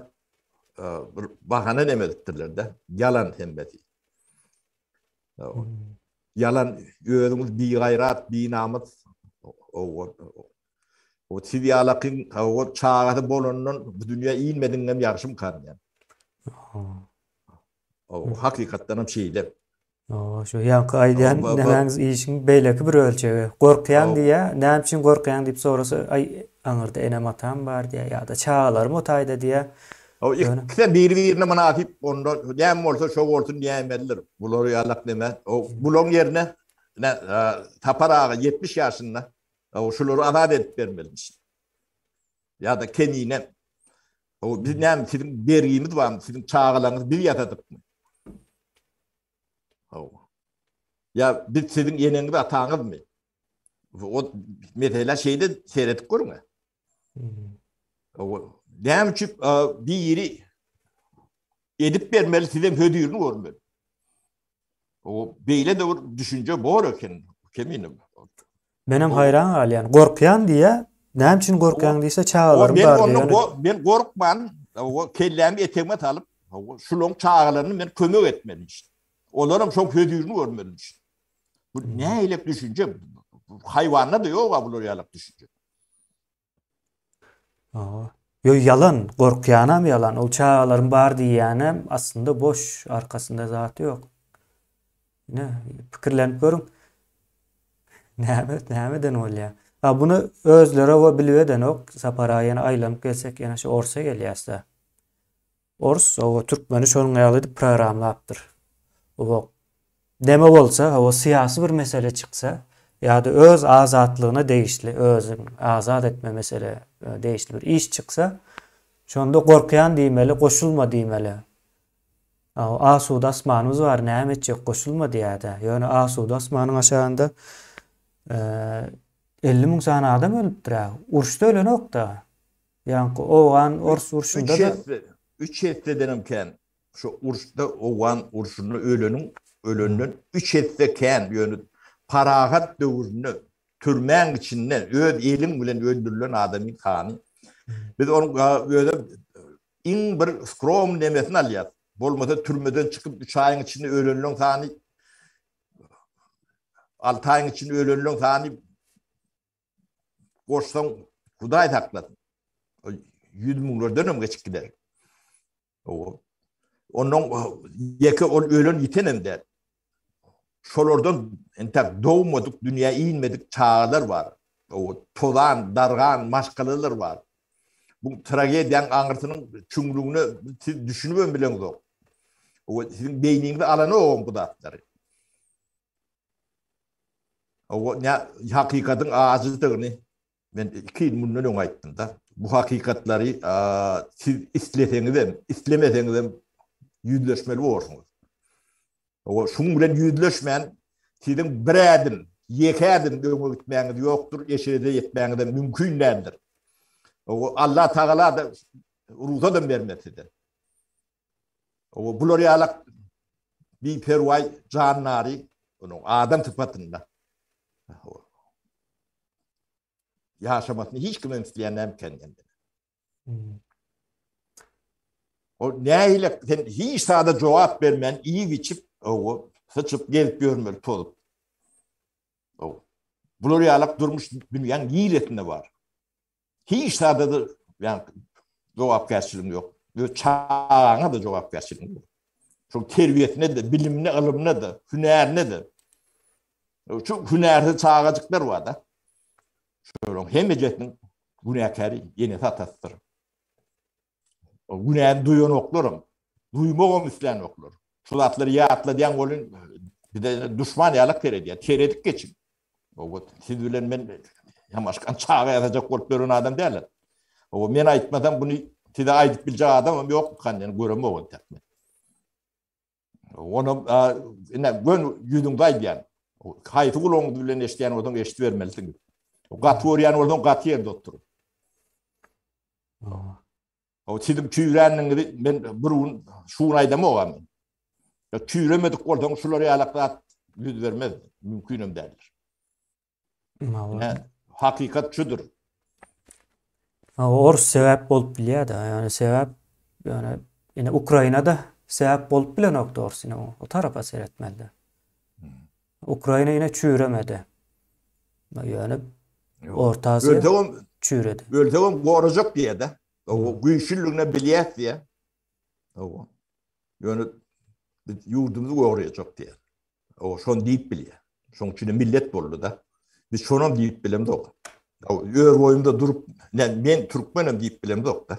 bir bahana näme edipdirler-de. Ýalan hemmesi. Ýalan özüňiz bigaýrat, binamys. O siz ýalakyň o çagasy bolandan bu dünýä inmediňem ýagşymykan diýen. O hakykatdan hem şeýle. O şu ýaňky aýdýan nämäňiz işiň beýleki bir ölçegi. Gorkýaň diýýä, näme üçin gorkýaň diýip sorasa, aý aňyrda enem-atam bar diýýä ýa-da çagalarym o taýda diýýä. O ikisem biri-birine mynasyp, onda näme bolsa şo bolsun diýäýmelidir. Bular ýalak neme? O bulaň ýerine ine Sapar aga 70 ýaşynda, o şulary azat edip bermelimiş. Ýa-da Kemine. O biz näme siziň bergimiz barmy? Siziň çagalaryňyzy biz ýasadykmy? Hawa. Ýa biz siziň eneňiz ataňyzmy? O mesela şeýle seredip görüň. Näme üçin biri edip bermeli, sizem hödürini görmeli. O beýle de bir düşünje bor eken, kemine. Menem haýran galýan. Gorkýan diýä. Näme üçin gorkýaň diýse, çagalarym bar diýýär. Men gorkman, o kellämi etegime salyp, şularyň çagalaryny men kömek etmeli. Olaram şoň hödürini görmeli. Bu nähili düşünje? Haýwanda-da ýok-a bular ýalak düşünje. Hawa. Ýo ýalan, gorkýanam ýalan. Ol çagalarym bar diýýänem aslynda boş, arkasynda zat ýok. Ine, pikirlenip görüň. Näme, nämeden bolýar? Ha buny özleri we bilip edenok. Sapar aga ýene aýlanyp gelsek ýene şu orsa gelýäs-dä. Ors oba türkmeni şonuň ýaly edip programlapdyr. Oba neme bolsa, oba syýasy bir mesele çyksa ýa-da öz azatlygyna degişli, özüň azat etme mesele e, degişli bir iş çyksa, şonda gorkýan diýmeli, goşulma diýmeli. Asuda asmanymyz bar, näme etjek, goşulma diýýär-de. Ýöne asuda asmanyň aşagynda 50 e, müň sany adam ölüpdir-ä. Uruşda ölenok-da. Ýaňky owgan ors urşunda-da. Üç essedenem kän. Şu uruşda owgan urşunda öleniň ölenden üç esse kän. Ýöne parahat döwründe türmäň içinde öz eliň bilen öldürilen adamyň sany. Biz onuň özem iň bir skromny nemesini alýas. Bolmasa türmeden çykyp üç aýyň içinde ölenleň sany alty aýyň içinde ölenleň sany Goşsaň Hudaý saklasyn. Ýüz müňlerden hem geçip gider. Ondan ýeke ol ölen ýiten hem däl. Şolardan entek dogmadyk, dünýä inmedik çagalar bar. O tozan, dargan maşgalalar bar. Bu tragediýanyň aňyrsynyň çuňlugyna siz düşünip hem bileňzok. O siziň beýniňizi alanok bu zatlary. O ne hakykatyň ajydygyny men 2 ýyl mundan öň aýtdym-da. Bu hakykatlary siz isleseňizem, islemeseňizem ýüzleşmeli borsuňyz. O şuň bilen ýüzleşmän siziň bir ädim, ýeke ädim öňe gitmäňiz ýokdur, eşrede ýetmäňiz hem mümkin däldir. O Allah Tagala da rugsat hem bermez size. O bular ýalak biperwaý jandary, onuň adam sypatynda ýaşamasyny hiç kim isleýän näme eken? Hmm. O nähili sen hiç zada jogap bermän iýip içip, o syçyp gezip ýörmeli tozup. O bular ýalak durmuş dünýäň niresinde bar? Hiç zada-da ýa jogapkärçiligiň ýok. Öz çagaňa-da jogapkärçiligiň ýok. Şoň terbiýesine-de, bilimine, ylymyna-da, hünärine-de. Şu hünärsiz çagajyklar bar-da. Şolaryň hemmejesiniň günäkäri enesi-atasydyr. O günäni duýanoklaram, duýmagam islänoklar. Şu zatlary ýatladýan welin bize duşman ýalak seredýär. Seredip geçiň. Owa, siz bilen men ýamaşkan çaga ýasajak bolup ýören adam däl. Owa, men aýtmasam buny size aýdyp biljek adamam ýokmukan, ýani göremok entek men. Onam ine gön ýüzüňde aýdýan. Haýsy gulagyňyz bilen eşidýän bolsaň eşidibermelisiňiz. Gaty görýän bolsaň gaty ýerde otur. O siziň çüýränligiňizi men bir gün şu gün aýdamok men. Ya çüýremedik bolsaň şular ýalak zat ýüz bermez, mümkinem däldir. Ine, hakykat şudur. Ors sebäp bolup bilýär-de, ýöne sebäp ýöne ine Ukrainada sebäp bolup bilenokdy ors ine o tarapa seretmeli. Ukraina ine çüýremedi. Ýöne Orta Aziýa Ölsegem çüýredi. Ölsegem gorajak diýýär-de. O güýçlüligine bilýäs diýýär. Hawa. Ýöne biz ýurdumyzy gorajak diýýär. O şony diýip bilýär. Şonuň üçin millet boldy-da. Biz şonam diýip bilemzok. Ör boýumda durup, men türkmenem diýip bilemzok-da.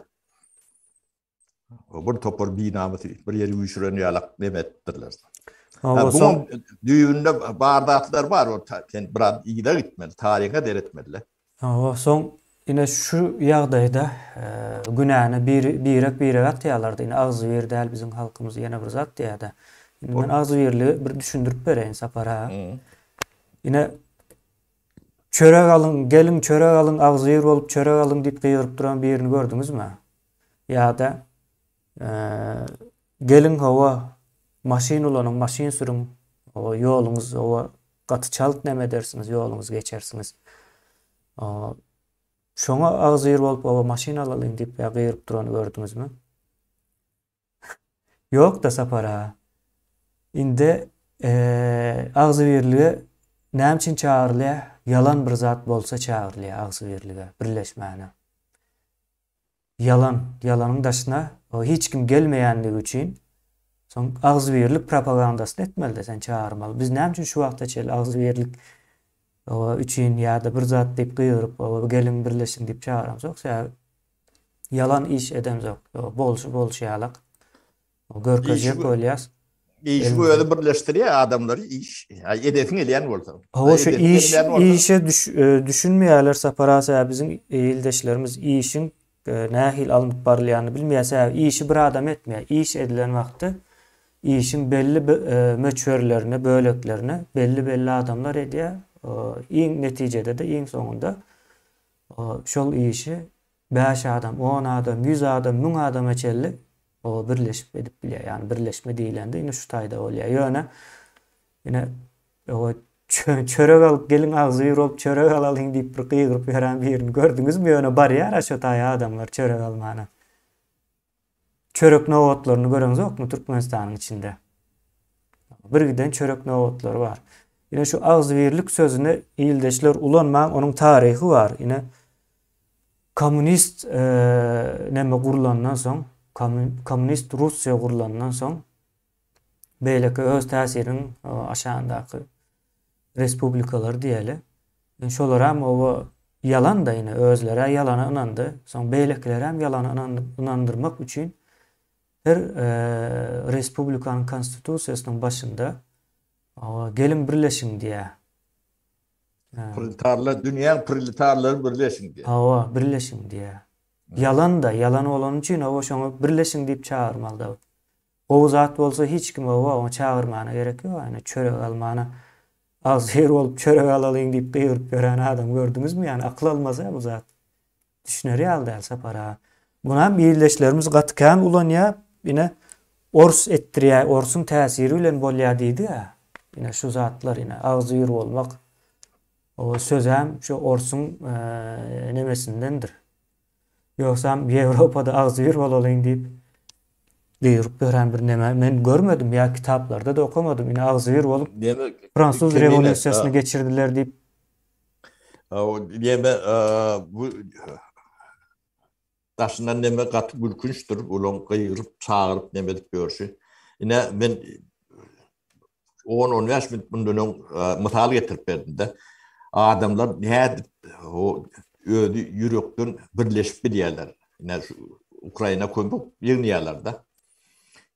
Bir topar binamysy bir ýeri üýşüren ýalak neme etdirler. Ha, bu düýbünde bar zatlar bar, o sen biraz yza gitmeli, taryha seretmeli. Hawa, soň ine şu ýagdaýda günäni bir birek birege atýarlar-da, ine agzybir däl biziň halkymyz ýene bir zat diýýär-de. Indi men agzybirligi bir düşündirip bereýin Sapar aga. Ine çörek alyň, geliň çörek alyň, agzybir bolup çörek alyň diýip gygyryp duran birini gördüňizmi? Ýa-da geliň hawa maşyn ulanyň, maşyn sürüň, hawa ýoluňyz hawa gaty çalt neme edersiňiz, ýoluňyzy geçersiňiz. Şoňa agzybir bolup hawa maşyn alalyň diýip ýa gygyryp durany gördüňizmi? Ýok-da Sapar aga. Indi agzybirlige näme üçin çagyrylýar? Ýalan bir zat bolsa çagyrylýar agzybirlige, birleşmäne. Ýalan, ýalanyň daşyna hiç kim gelmeýänligi üçin soň agzybirlik propagandasyny etmelide sen çagyrmaly. Biz näme üçin şu wagta çenli agzybirlik üçin ýa-da bir zat diýip gygyryp geliň birleşiň diýip çagyramzok. Sebäbi ýalan iş edemzok. Bolşy bolşy ýalak. Görkezjek bolýas. Işiň özi birleşdirýär adamlary iş. Edesiň gelýän bolsa. Hawa şu iş işe düşünmeýärler Sapar aga sebäbi biziň ildeşlerimiz işiň nähili alnyp barylýanyny bilmeýär sebäbi işi bir adam etmeýär. Iş edilen wagtda işiň belli möçberlerini, böleklerini belli-belli adamlar edýär. Iň netijede-de iň soňunda şol işi Bäş adam, on adam, ýüz adam, müň adama çenli oba birleşip edip bilýär. Ýagny birleşme diýlende ine şu taýda bolýar. Ýöne ine oba çörek alyp geliň agzybir bolup çörek alalyň diýip bir gygyryp ýören birini gördüňizmi? Ýöne barýar-a şo taýa adamlar çörek almana. Çörek nobatlaryny göreňzokmy Türkmenistanyň içinde? Bir giden çörek nobatlary bar. Ine şu agzybirlik sözüni ildeşler ulanmaň, onuň taryhy bar. Ine kommunist e, neme gurlandan soň, kommunist Russiýa gurlandan soň beýleki öz täsiriniň e, aşagyndaky respublikalar diýeli. Şolaram oba ýalan-da ine özleri ýalana ynandy. Soň beýlekilerem ýalana ynandyrmak üçin her e, respublikanyň konstitusiýasynyň başynda geliň birleşiň diýýär. Proletarlar, dünýäň proletarlary birleşiň diýýär. Hawa, birleşiň diýýär. Ýalan-da, ýalan bolany üçin hawa şoňa birleşiň diýip çagyrmaly-da. Gowy zat bolsa hiç kim oba oňa çagyrmana gerek ýok ýöne çörek almana agzybir bolup çörek alalyň diýip gygyryp ýören adam gördüňizmi ýani akyl almaz-a bu zat düşüner ýaly däl Sapar aga. Munam ildeşlerimiz gaty kän ulanýa ine ors etdirýä orsuň täsiri bilen bolýa diýdi-ä ine şu zatlar ine agzybir bolmak o sözem şu orsuň nemesindendir Ýogsam Ýewropada agzybir bolalyň diýip gygyryp ýören bir neme men görmedim ýa kitaplarda-da okamadym. Ine agzybir bolup fransuz rewolýusiýasyny geçirdiler diýip. Neme bu daşyndan neme gaty gülkünçdir olaň gygyryp çagyryp neme edip ýörşi. Ine men 10-15 minut mundan öň mysal getirip berdim-de. Adamlar nädip o özi ýürekden birleşip bilýärler. Ine şu Ukraina kömek ýygnaýarlar-da.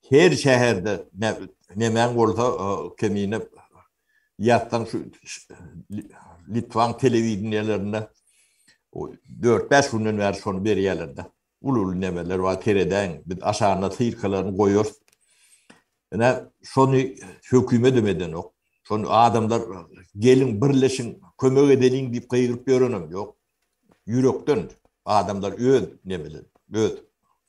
Her şäherde nemäň bolsa kemine ýatsaň şu Litwaň telewideniýelerinde 4-5 günden bäri şony berýärler-de. Uly-uly nemeler bar, seredäýiň. Biz aşagynda syrkalaryny goýarys. Ine, şony hökümetem edenok. Şony adamlar geliň, birleşiň, kömek edeliň diýip gygyryp ýörenem ýok. Ýürekden adamlar öz nemeler, öz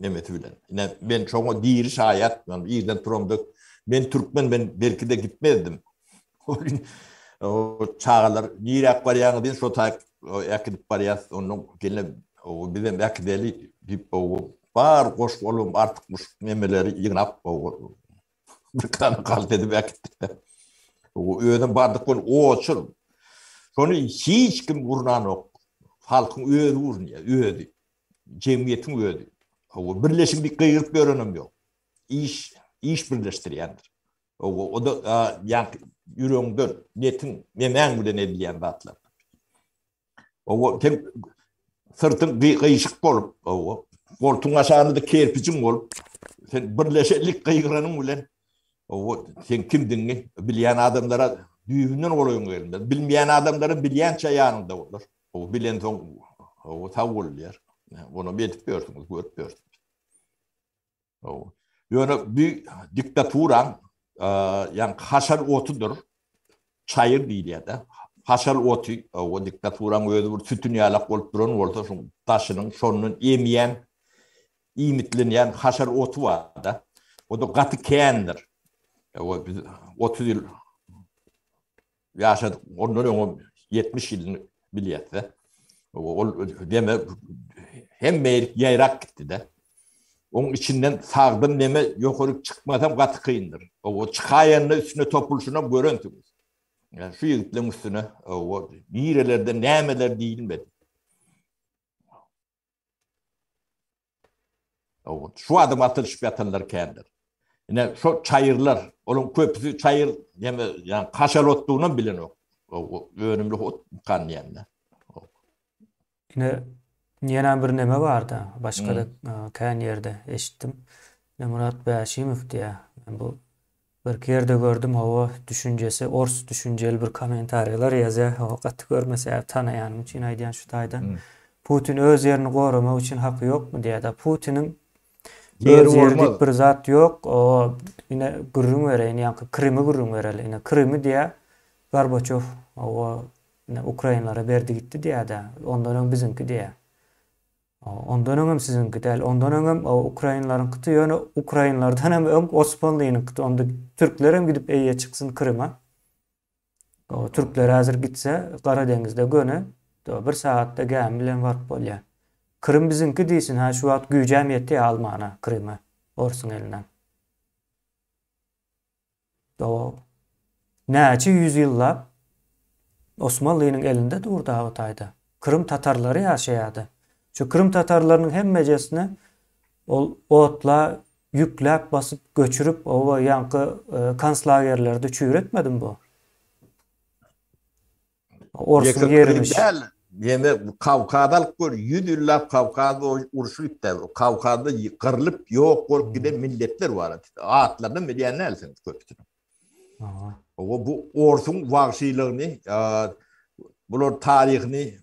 nemesi bilen. Ine, men şoňa diri şaýat, men irden turamda, men türkmen, men belki-de gitmezdim. O çagalar niräk barýaňyz diýen şo taýyk äkidip barýas, ondan gelne bizem äkideli diýip bar goş-golam artykmyş nemeleri ýygnap bir tane galyp edip äkitdik. Özüm bardyk bol oçur. Şony hiç kim gurnanok. Halkyň özi gurnýar, özi. Jemgyýetiň özi. Birleşip bir gygyryp ýörenem ýok. Iş iş birleşdirýändir. O da ýa ýüregiňden, netiň, nemäň bilen edilýän zatlar. O sen syrtyň gyýşyk bolup, o goltuň aşagynda kerpijiň bolup, sen birleşelik gygyranyň bilen o sen kimdigiňi bilýän adamlara düýbünden golaýyň gelmez. Bilmeýän adamlara bilýänçä ýanyňda bolar. O bilensoň o sag bol diýer. Ony edip ýörsüňiz, görüp ýörsüňiz. Ýöne bu diktaturaň ýa haşal otudyr. Çaýyr diýilýär-de. Haşal oty, o diktaturaň özi bir sütün ýalak bolup duran bolsa, şoň daşynyň şondan emýän, iýmitlenýän haşal oty bar-da. O-da gaty kändir. O biz 30 ýyl Ýaşadyk, ondan öňem 70 ýylyny bilýäs-de. Ol deme hemme ýerik ýaýrap gitdi-de. Oň içinden sagdyn neme ýokaryk çykmasam gaty kyndyr. O çykaýanda üstüne topulşynam görensiňiz. Ýa şu ýigitleň üstüne o nirelerde nämeler diýilmedi. Şu adam atylyşyp ýatanlar kändir. Ine şo çaýyrlar, olaryň köpüsi çaýyr, ýa ýa kaşal otdugynam bilenok. Önümli ot kan diýende. Ine ýene bir neme barda, başga-da kän ýerde eşitdim. Ine Murat Bäşimow diýýär. Men bu Birki ýerde gördüm hawa düşünjesi ors düşünjeli bir kommentariýalar ýazýar hawa gaty görme sebäbi tanaýanym üçin aýdýan şu taýda Putin öz ýerini goramak üçin haky ýokmy diýýär da Putiniň öz ýeri diýip bir zat ýok o ine gürrüň bereýin ýaňky Krymy gürrüň bereli ine Krymy diýýär Gorbaçow hawa ine ukrainlara berdi gitdi diýýär da ondan öň biziňki diýýär Ondan öňem siziňki däl, ondan öňem ukrainlaryňkydy, ýöne ukrainlardan hem öň osmanlynyňkydy. Onda türkler hem gidip eýe çyksyn Kryma. O türkler häzir gitse Gara deňizde göni bir sagatda gämi bilen baryp bolýar. Krym biziňki diýsin, ha şu wagt güýjem ýetýär almana Krymy orsuň elinden. O näçe ýüz ýyllap Osmanlynyň elinde durdy o taýda. Krym tatarlary ýaşaýardy. Şu Krym tatarlarynyň hemmejesini ol otla ýükläp basyp göçürip oba ýaňky e, konslagerlerde çüýretmedimi bu? Orsuň ýerimiş. Däl. Ýene Kawkaz alyp gör, 100 ýyllap Kawkaz urşy gitdi. Kawkazda gyrlyp ýok bolup giden milletler bar. Atlaryny bilýän dälsiňiz köpüsini. Aha. Bu orsuň wagşylygyny, bular taryhyny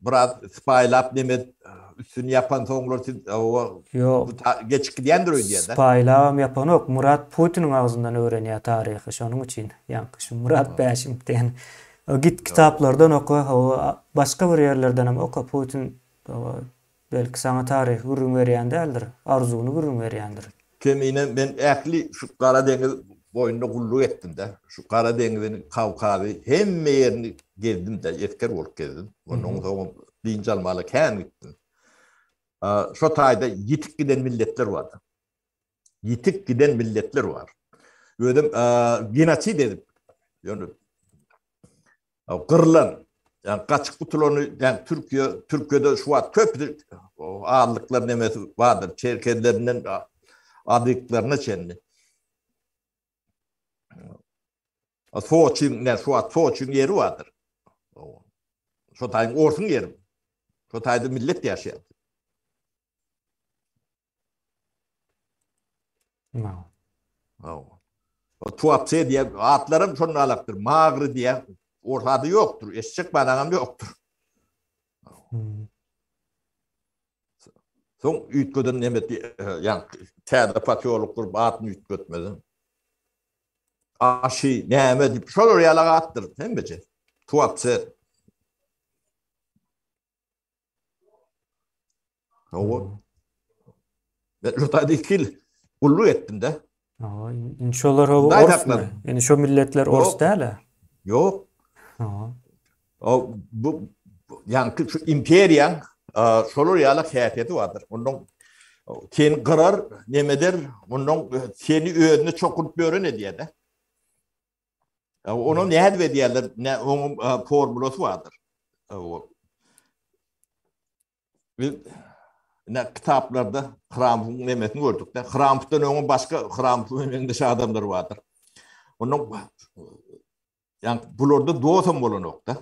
biraz sypaýylap neme üstüni ýapan soňlar siz Ýok. Geçip gidýändir öýdýän. Sypaýylabam ýapanok. Murat Putiniň agzyndan öwrenýär taryhy. Şonuň üçin ýaňky şu Murat Bäşim diýen. Git kitaplardan oka, hawa, başga bir ýerlerdenem oka. Putin hawa, belki saňa taryhy gürrüň berýän däldir, arzuwyny gürrüň berýändir. Kemine men ähli şu Gara deňiz boýunda gulluk etdim-de. Şu Gara deňzini, Kawkazy hemme ýerini gezdim-de, esger bolup gezdim. Ondan soňam dynç almaga kän gitdim. Şo taýda ýitip giden milletler bar. Ýitip giden milletler bar. Özem genosid edip, ýöne gyrlan, ýa gaçyp gutulany, ýa Türkiýe, Türkiýede şu wagt köp azlyklar nemesi bardyr, çerkezlerinden adyklaryna çenli. Soçiň, ne şu wagt Soçiň ýeri bardyr. Şo taýyň orsuň ýeri. Şo taýda millet ýaşaýar. O Tuapse diýen atlaram şonda alakdyr. Magry diýen ors ady ýokdur. Eşek banaňam ýokdur. Hmm. Soň üýtgeden neme ýa täze posýolok gurup adyny üýtgetmedi. Aşy näme diýip şolar ýaly atdyr hemmeje. Tuapse. Hawa. Ben şu taýda iki ýyl gulluk etdim-de. Hawa, indi şolar hawa orsmy? Indi şo milletler ors däl-ä? Ýok. Hawa. O bu ýaňky şu imperiýaň şolar ýaly häsiýeti bardyr. Ondan seni gyrar, nemeder, ondan seni özüne çokuryp ýören edýär-de. Onu nädip edýärler? Ne onuň formulasy bardyr. Biz ne kitaplarda Hramyň nemesini gördük-de. Hramdan öňe başga Hramyň meňzeş adamlar bardyr. Ondan ýa bularda dostam bolanok-da.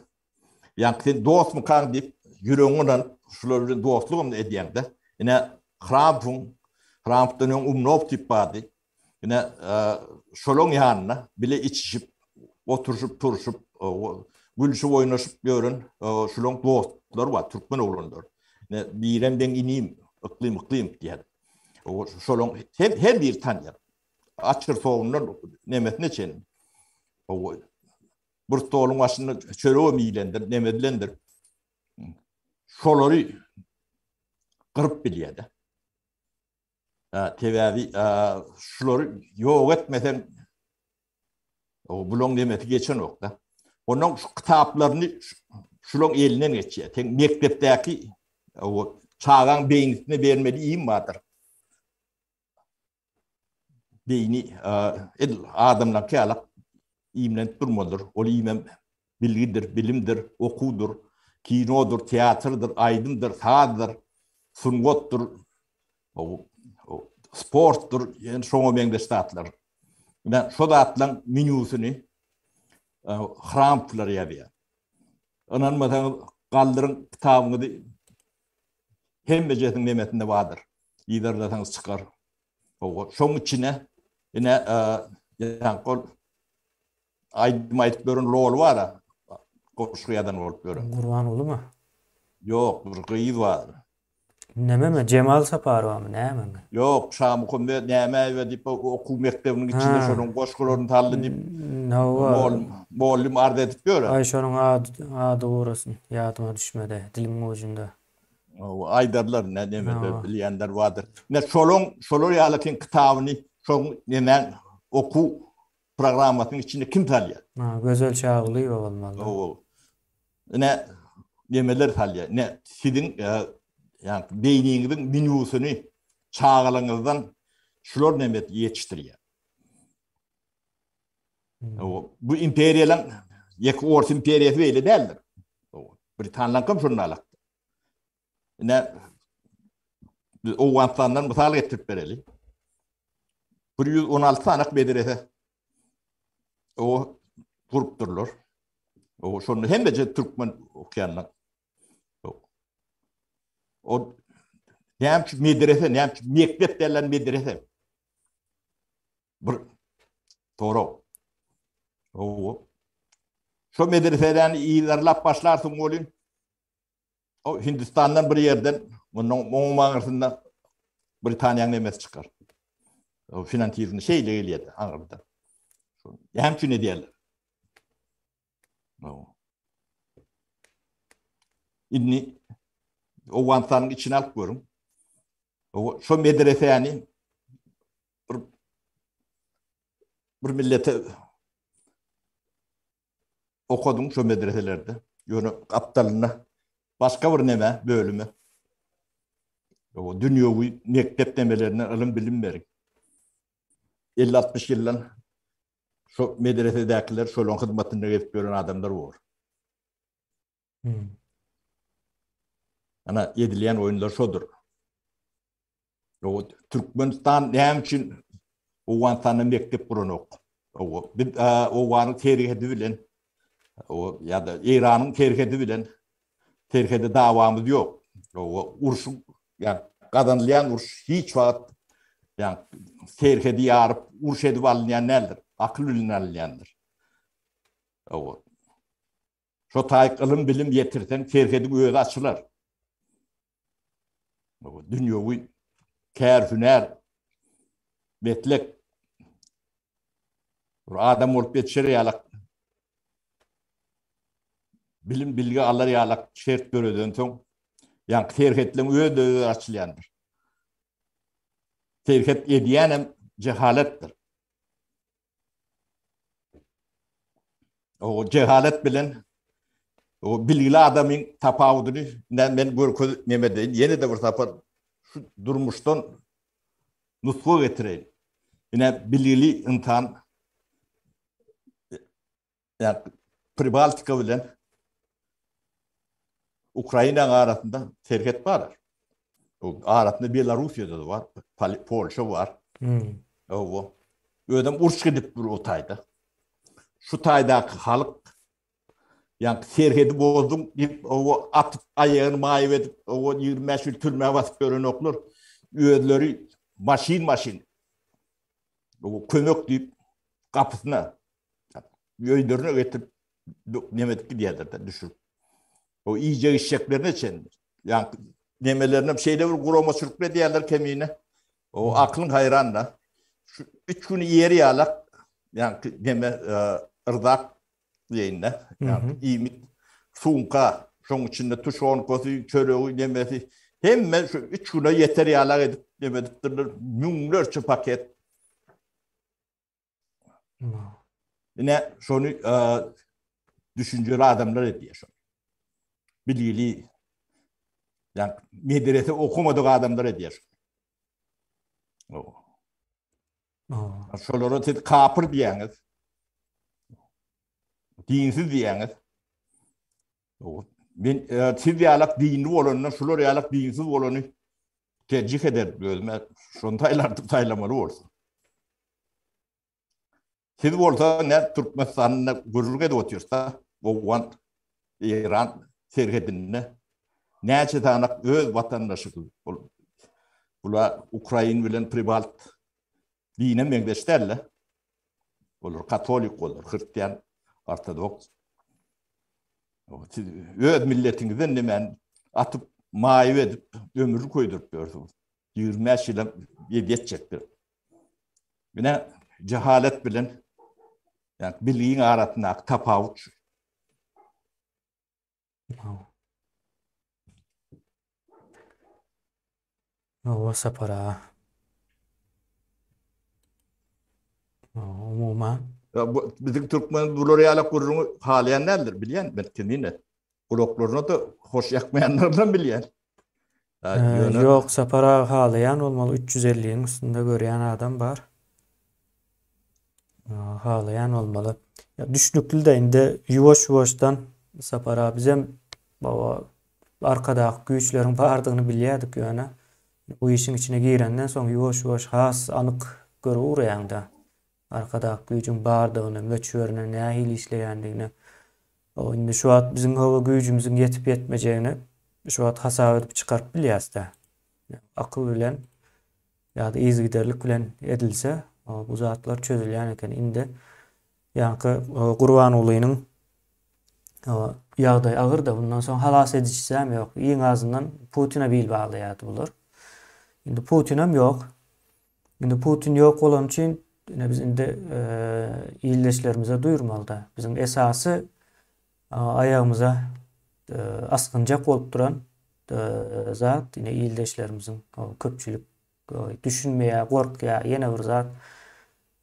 Ýa sen dostmykaň diýip ýüregiňe ynanyp şular bilen dostlugam edýäň-de. Ine Hramyň Hramdan öň Umnow diýip bardy. Ine, şolaň ýanynda bile içişip, oturyşyp, turşup, gülşüp, oýnaşyp ýören şulaň dostlary bar, türkmen oglanlary. Ine, birem meň inim, Yklym Yklymow diýen. Şolaň her, her biri tanýar. Açyr sogundan nemesine çenli. Bir stoluň başynda çöregem iýlendir, neme edilendir. Şolary gyryp bilýär-de. Sebäbi şulary ýok etmeseň bulaň nemesi geçenok-da. Ondan şu kitaplaryny şulaň elinden geçýär. Sen mekdepdäki çagaň beýnisine bermeli iým bardyr. Beýni edil adamlaňky ýaly iýmlenip durmalydyr. Ol iýmem bilgidir, bilimdir, okuwdyr, kinodyr, teatrdyr, aýdymdyr, sazdyr, sungatdyr, sportdyr, ýene şoňa meňzeş zatlar. Ine, şo zatlaryň menýusyny Hramplar ýazýar. Ynanmasaňyz, galdyryň kitabyňyzy hemmejesiniň nemesinde bardyr. Yzarlasaňyz çykar. Şoň içine ine ýaňky ol aýdym aýdyp ýören loly bar-a, goşgy ýazan bolup ýören. Gurbangulymy? Ýok, bir gyz bar. Nememi, Jemal Saparowamy, nämemi? Ýok, Şamuhammet Nämäýewa diýip, okuw mekdebiniň içinde şonuň goşgularyny saldy diýip, mugallym arz edip ýör-ä. Aý, şonuň ady, ady gurasyn, ýadyma düşmedi, dilimiň ujunda. Aýdarlar, ne nemede bilýänler bardyr. Ine, şolaň, şolar ýalykyň kitabyny şoň nemäň okuw programmasynyň içinde kim salýar? Ha, Gözel Çagylyýewa bolmaly. Hawa. Ine, nemeler salýar. Ine, siziň ýa beýniňiziň menýusyny çagalaryňyzdan şular neme ýetişdirýär. Bu imperiýalaryň ýeke Ors imperiýasy beýle däldir. Britanlaryňkam şonda alakdy. Ine, biz Owganystandan mysal getirip bereli. 116 sanak medrese o gurupdyrlar. O şonda hemmeje türkmen okýanlar. O näme üçin medrese, näme üçin mekdep dälen medrese? Bir sorag. O şo medreseden yzarlap başlarsyň welin O Hindistandan bir ýerden mundan oň aňyrsynda Britaniýanyň nemesi çykar. O finansizmi şeýle gelýär aňyrda. Näme üçin edýärler? Indi Owganystanyň içine alyp görüň. O şo medresäni bir bir millete Okadyň şo medreselerde. Ýöne gapdalynda başga bir neme bölümi. O dünýewi mekdep nemelerinden ylym bilim beriň. 50-60 ýyldan şo medresedäkiler şolaryň hyzmatynda gezip ýören adamlar bor. Hmm. Ana edilýän oýunlar şodur. O Türkmenistan näme üçin Owganystanda mekdep guranok? Owa, biz Owganyň serhedi bilen o ýa-da Eýranyň serhedi bilen serhede dawamyz ýok. Owa, urşuň ýa gazanylýan uruş hiç wagt ýa serhedi ýaryp uruş edip alynýan däldir. Akyl bilen alynýandyr. Owa. Şo taýyk ylym-bilim ýetirseň serhediň özi açylar. Dünýewi kär-hünär, meslek bir adam bolup ýetişer ýalak bilim bilgi alar ýalak şert döredensoň, ýaňky serhetleň öz-özi açylýandyr. Serhet edýänem jehaletdir. O cehalet bilen o bilgili adamyň tapawudyny men görkez neme deýin. Ýene de bir sapar şu durmuşdan nusga getireýin. Ine bilgili ynsan ýa Pribaltika bilen Ukrainanyň arasynda serhet bar. O arasynda Belarussiýada da bar, Polşa bar. Hmm. Owo. Özem uruş gidip dur o taýda. Şu taýdaky halk ýa serhedi bozduň diýip, owo atyp aýagyny maýyp edip, owo 25 ýyl türmä basyp ýörenoklar. Özleri maşyn-maşyn owo kömek diýip gapysyna öýlerine getirip neme edip gidýärler-de düşürip. O iýjek içjeklerine çenli. Ýa nemelerini şeýle bir guramaçylyk edýärler kemine. O aklyň haýran-da. Şu üç gün iýer ýalak, ýa neme yrzak diýeýin-de, ýa iýmit, sumka, şoň içinde tuşonkasy, çöregi, nemesi, hemme şu üç güne ýeter ýalak edip neme edipdirler, müňlerçe paket. Ine şony düşünjeli adamlar edýär şony. Bilgili, ýa medrese okamadyk adamlar edýär şony. Şolara siz kapyr diýýäňiz. Dinsiz diýýäňiz. Men siz ýalak dinli bolanda, şular ýalak dinsiz bolany terjih ederdim özüme. Şony saýlardym, saýlamaly bolsa. Siz bolsa ne Türkmenistanda gürrüň edip otyrsa, Owgan, Eýran serhedinde näçe sanak öz watandaşy bul bula Ukrain bilen Pribalt dine meňzeş däl-de. Olar katolik olar, hristian, ortodoks. Siz öz milletiňizden nemän atyp, maýyp edip, ömürlik köýdürip ýörsüňiz. 25 ýylam ezýet çekdirip. Ine, jehalet bilen ýa bilgiň arasyndaky tapawut şu. Hawa Sapar aga. Umuman. Ya bu biziň türkmen bular ýaly gürrüňi halaýan däldir, bilýän men kimine. Gulaklaryna-da hoş ýakmaýanlarynam bilýän. Ýöne Ýok, Sapar aga halaýan bolmaly, 350-iň üstünde görýän adam bar. Halaýan bolmaly. Ýa düşnükli-de indi ýuwaş-ýuwaşdan Sapar aga bizem baba arkadaky güýçleriň bardygyny bilýärdik ýöne bu işiň içine girenden soň ýuwaş-ýuwaş has anyk görüp ugraýaň-da. Arkadaky güýjüň bardygyny, möçberine, nähili işleýändigini. O indi şu wagt biziň howa güýjümiziň ýetip ýetmejegini şu wagt hasap edip çykaryp bilýäs-dä. Akyl bilen ýa-da yzygiderlik bilen edilse, bu zatlar çözülýän eken. Indi ýaňky Gurbangulynyň ýagdaýy agyr-da, bundan soň halas edijisem ýok. Iň azyndan Putine bil baglaýardy bular. Indi Putinem ýok. Indi Putin ýok bolany üçin ine biz indi ildeşlerimize duýurmalyda. Biziň esasy aýagymyza asgynjak bolup duran zat ine ildeşlerimiziň köpçülik düşünmeýär, gorkýar, ýene bir zat.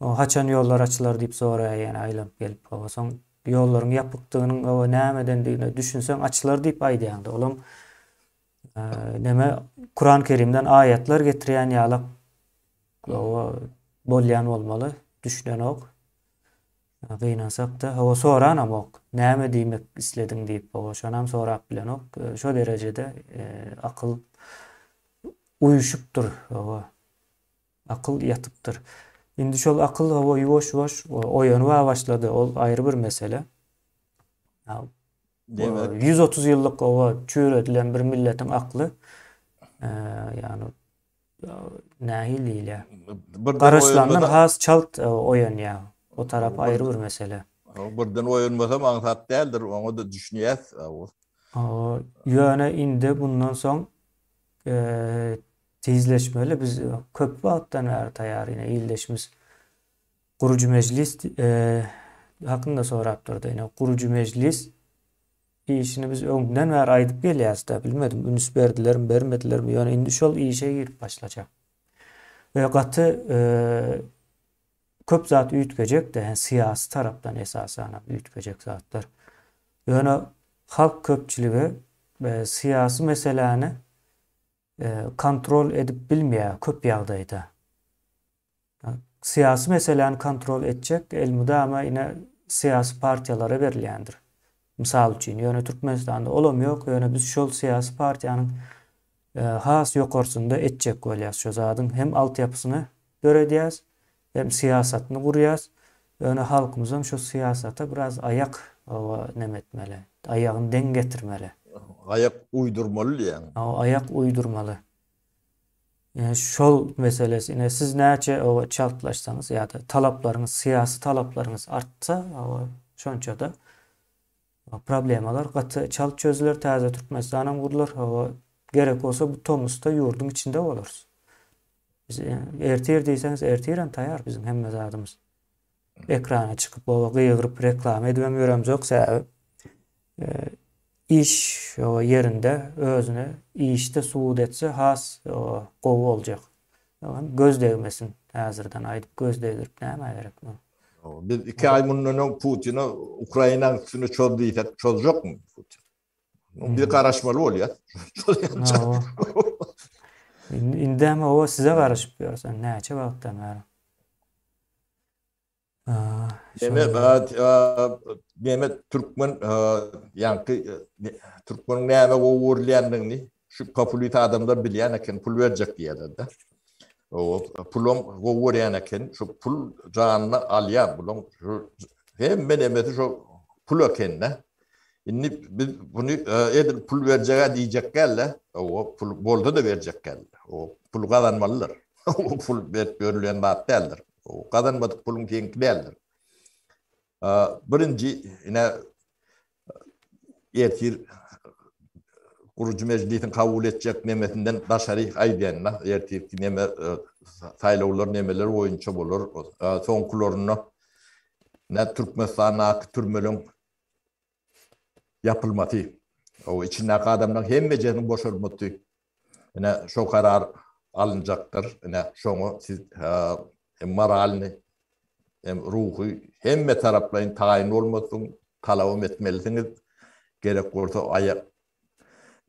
Haçan ýollar açylar diýip soraýar ýene aýlanyp gelip. Soň ýollaryň ýapykdygynyň nämedendigine düşünseň açylar diýip aýdýaňda. Olam Neme Kuran Kerimden aýatlar getirýän ýalak bolýan bolmaly. Düşünenok. Gynansakda, hawa soranamok. Näme diýmek islediň diýip, hawa şonam sorap bilenok. Şo derejede akyl uýuşypdyr, hawa. Akyl ýatypdyr. Indi şol akyl hawa ýuwaş-ýuwaş oýanyba başlady, ol aýry bir mesele. Demek 130 ýyllyk owa çüýredilen bir milletiň akly ýagny nähili diýilýär? Garaşylandan has çalt oýanýar. O tarap aýry bir mesele. Birden oýanmasam aňsat däldir, oňa-da düşünýäs. Ýöne indi bundan soň tizleşmeli. Biz köp wagtdan bäri taýýar ine ildeşimiz Gurujy mejlis hakynda sorap durdy. Ine gurujy mejlis işini biz öňden bäri aýdyp gelýäs-de, bilmedim üns berdilermi, bermedilermi, ýöne indi şol işe girip başlajak. We gaty köp zat üýtgejek-de, syýasy tarapdan esasanam üýtgejek zatlar. Ýöne halk köpçüligi syýasy meseläni kontrol edip bilmeýär köp ýagdaýda. Syýasy meseläni kontrol etjek elmydama ine syýasy partiýalara berilýändir. Mysal üçin, ýöne Türkmenistanda olam ýok, ýöne biz şol syýasy partiýanyň has ýokarsynda etjek bolýas şo zadyň hem altyapysyny döredýäs, hem syýasatyny gurýas. Ýöne halkymyzam şo syýasata biraz aýak neme etmeli, aýagyny deň getirmeli. Aýak uýdurmaly diýýäň. Aýak uýdurmaly. Ine şol meselesi. Ine siz näçe oba çaltlaşsaňyz ýa-da talaplaryňyz, syýasy talaplaryňyz artsa, oba şonça-da problemalar gaty çalt çözüler, täze Türkmenistanam gurlar. Oba gerek bolsa bu tomusda ýurduň içinde bolarys. Biz ertir diýseňiz ertirem taýar biziň hemme zadymyz. Ekrana çykyp oba gygyryp reklama edibem ýöremzok sebäbi iş ýerinde özüni işde subut etse has gowy boljak. Göz degmesin häzirden aýdyp göz degdirip nämä gerek muň. Biz iki aý mundan öň Putine Ukrainanyň üstüne çoz diýsek çozjakmy Putin? Biz garaşmaly bolýar. Indi hem o size garaşyp ýör sen näçe wagtdan bäri. Neme neme türkmen ýaňky türkmeniň näme gowy görülýändigini şu populist adamlar bilýän eken pul berjek diýýärler-de. O pulam gowy görýän eken şu pul janyny alýar bulaň şu hemme nemesi şu pul eken-de. Indi biz buny edil pul berjeg-ä diýjek däl-de, o pul bolsa-da berjek däl. O pul gazanmalydyr. O pul berip ýörülýän zat däldir. O gazanmadyk puluň seňki däldir. Birinji ine ertir gurujy mejlisiň kabul etjek nemesinden daşary aýdýan-da, ertirki neme saýlawlar nemeler boýunça bolar. Soňkularynda ne Türkmenistandaky türmeleň ýapylmasy, o içindäki adamlaryň hemmejesiniň boşalmasy, ine şo karar alynjakdyr. Ine şoňa siz hem moralny, hem ruhy hemme taraplaýyn taýyn bolmasyň, talabam etmelisiňiz. Gerek bolsa aýak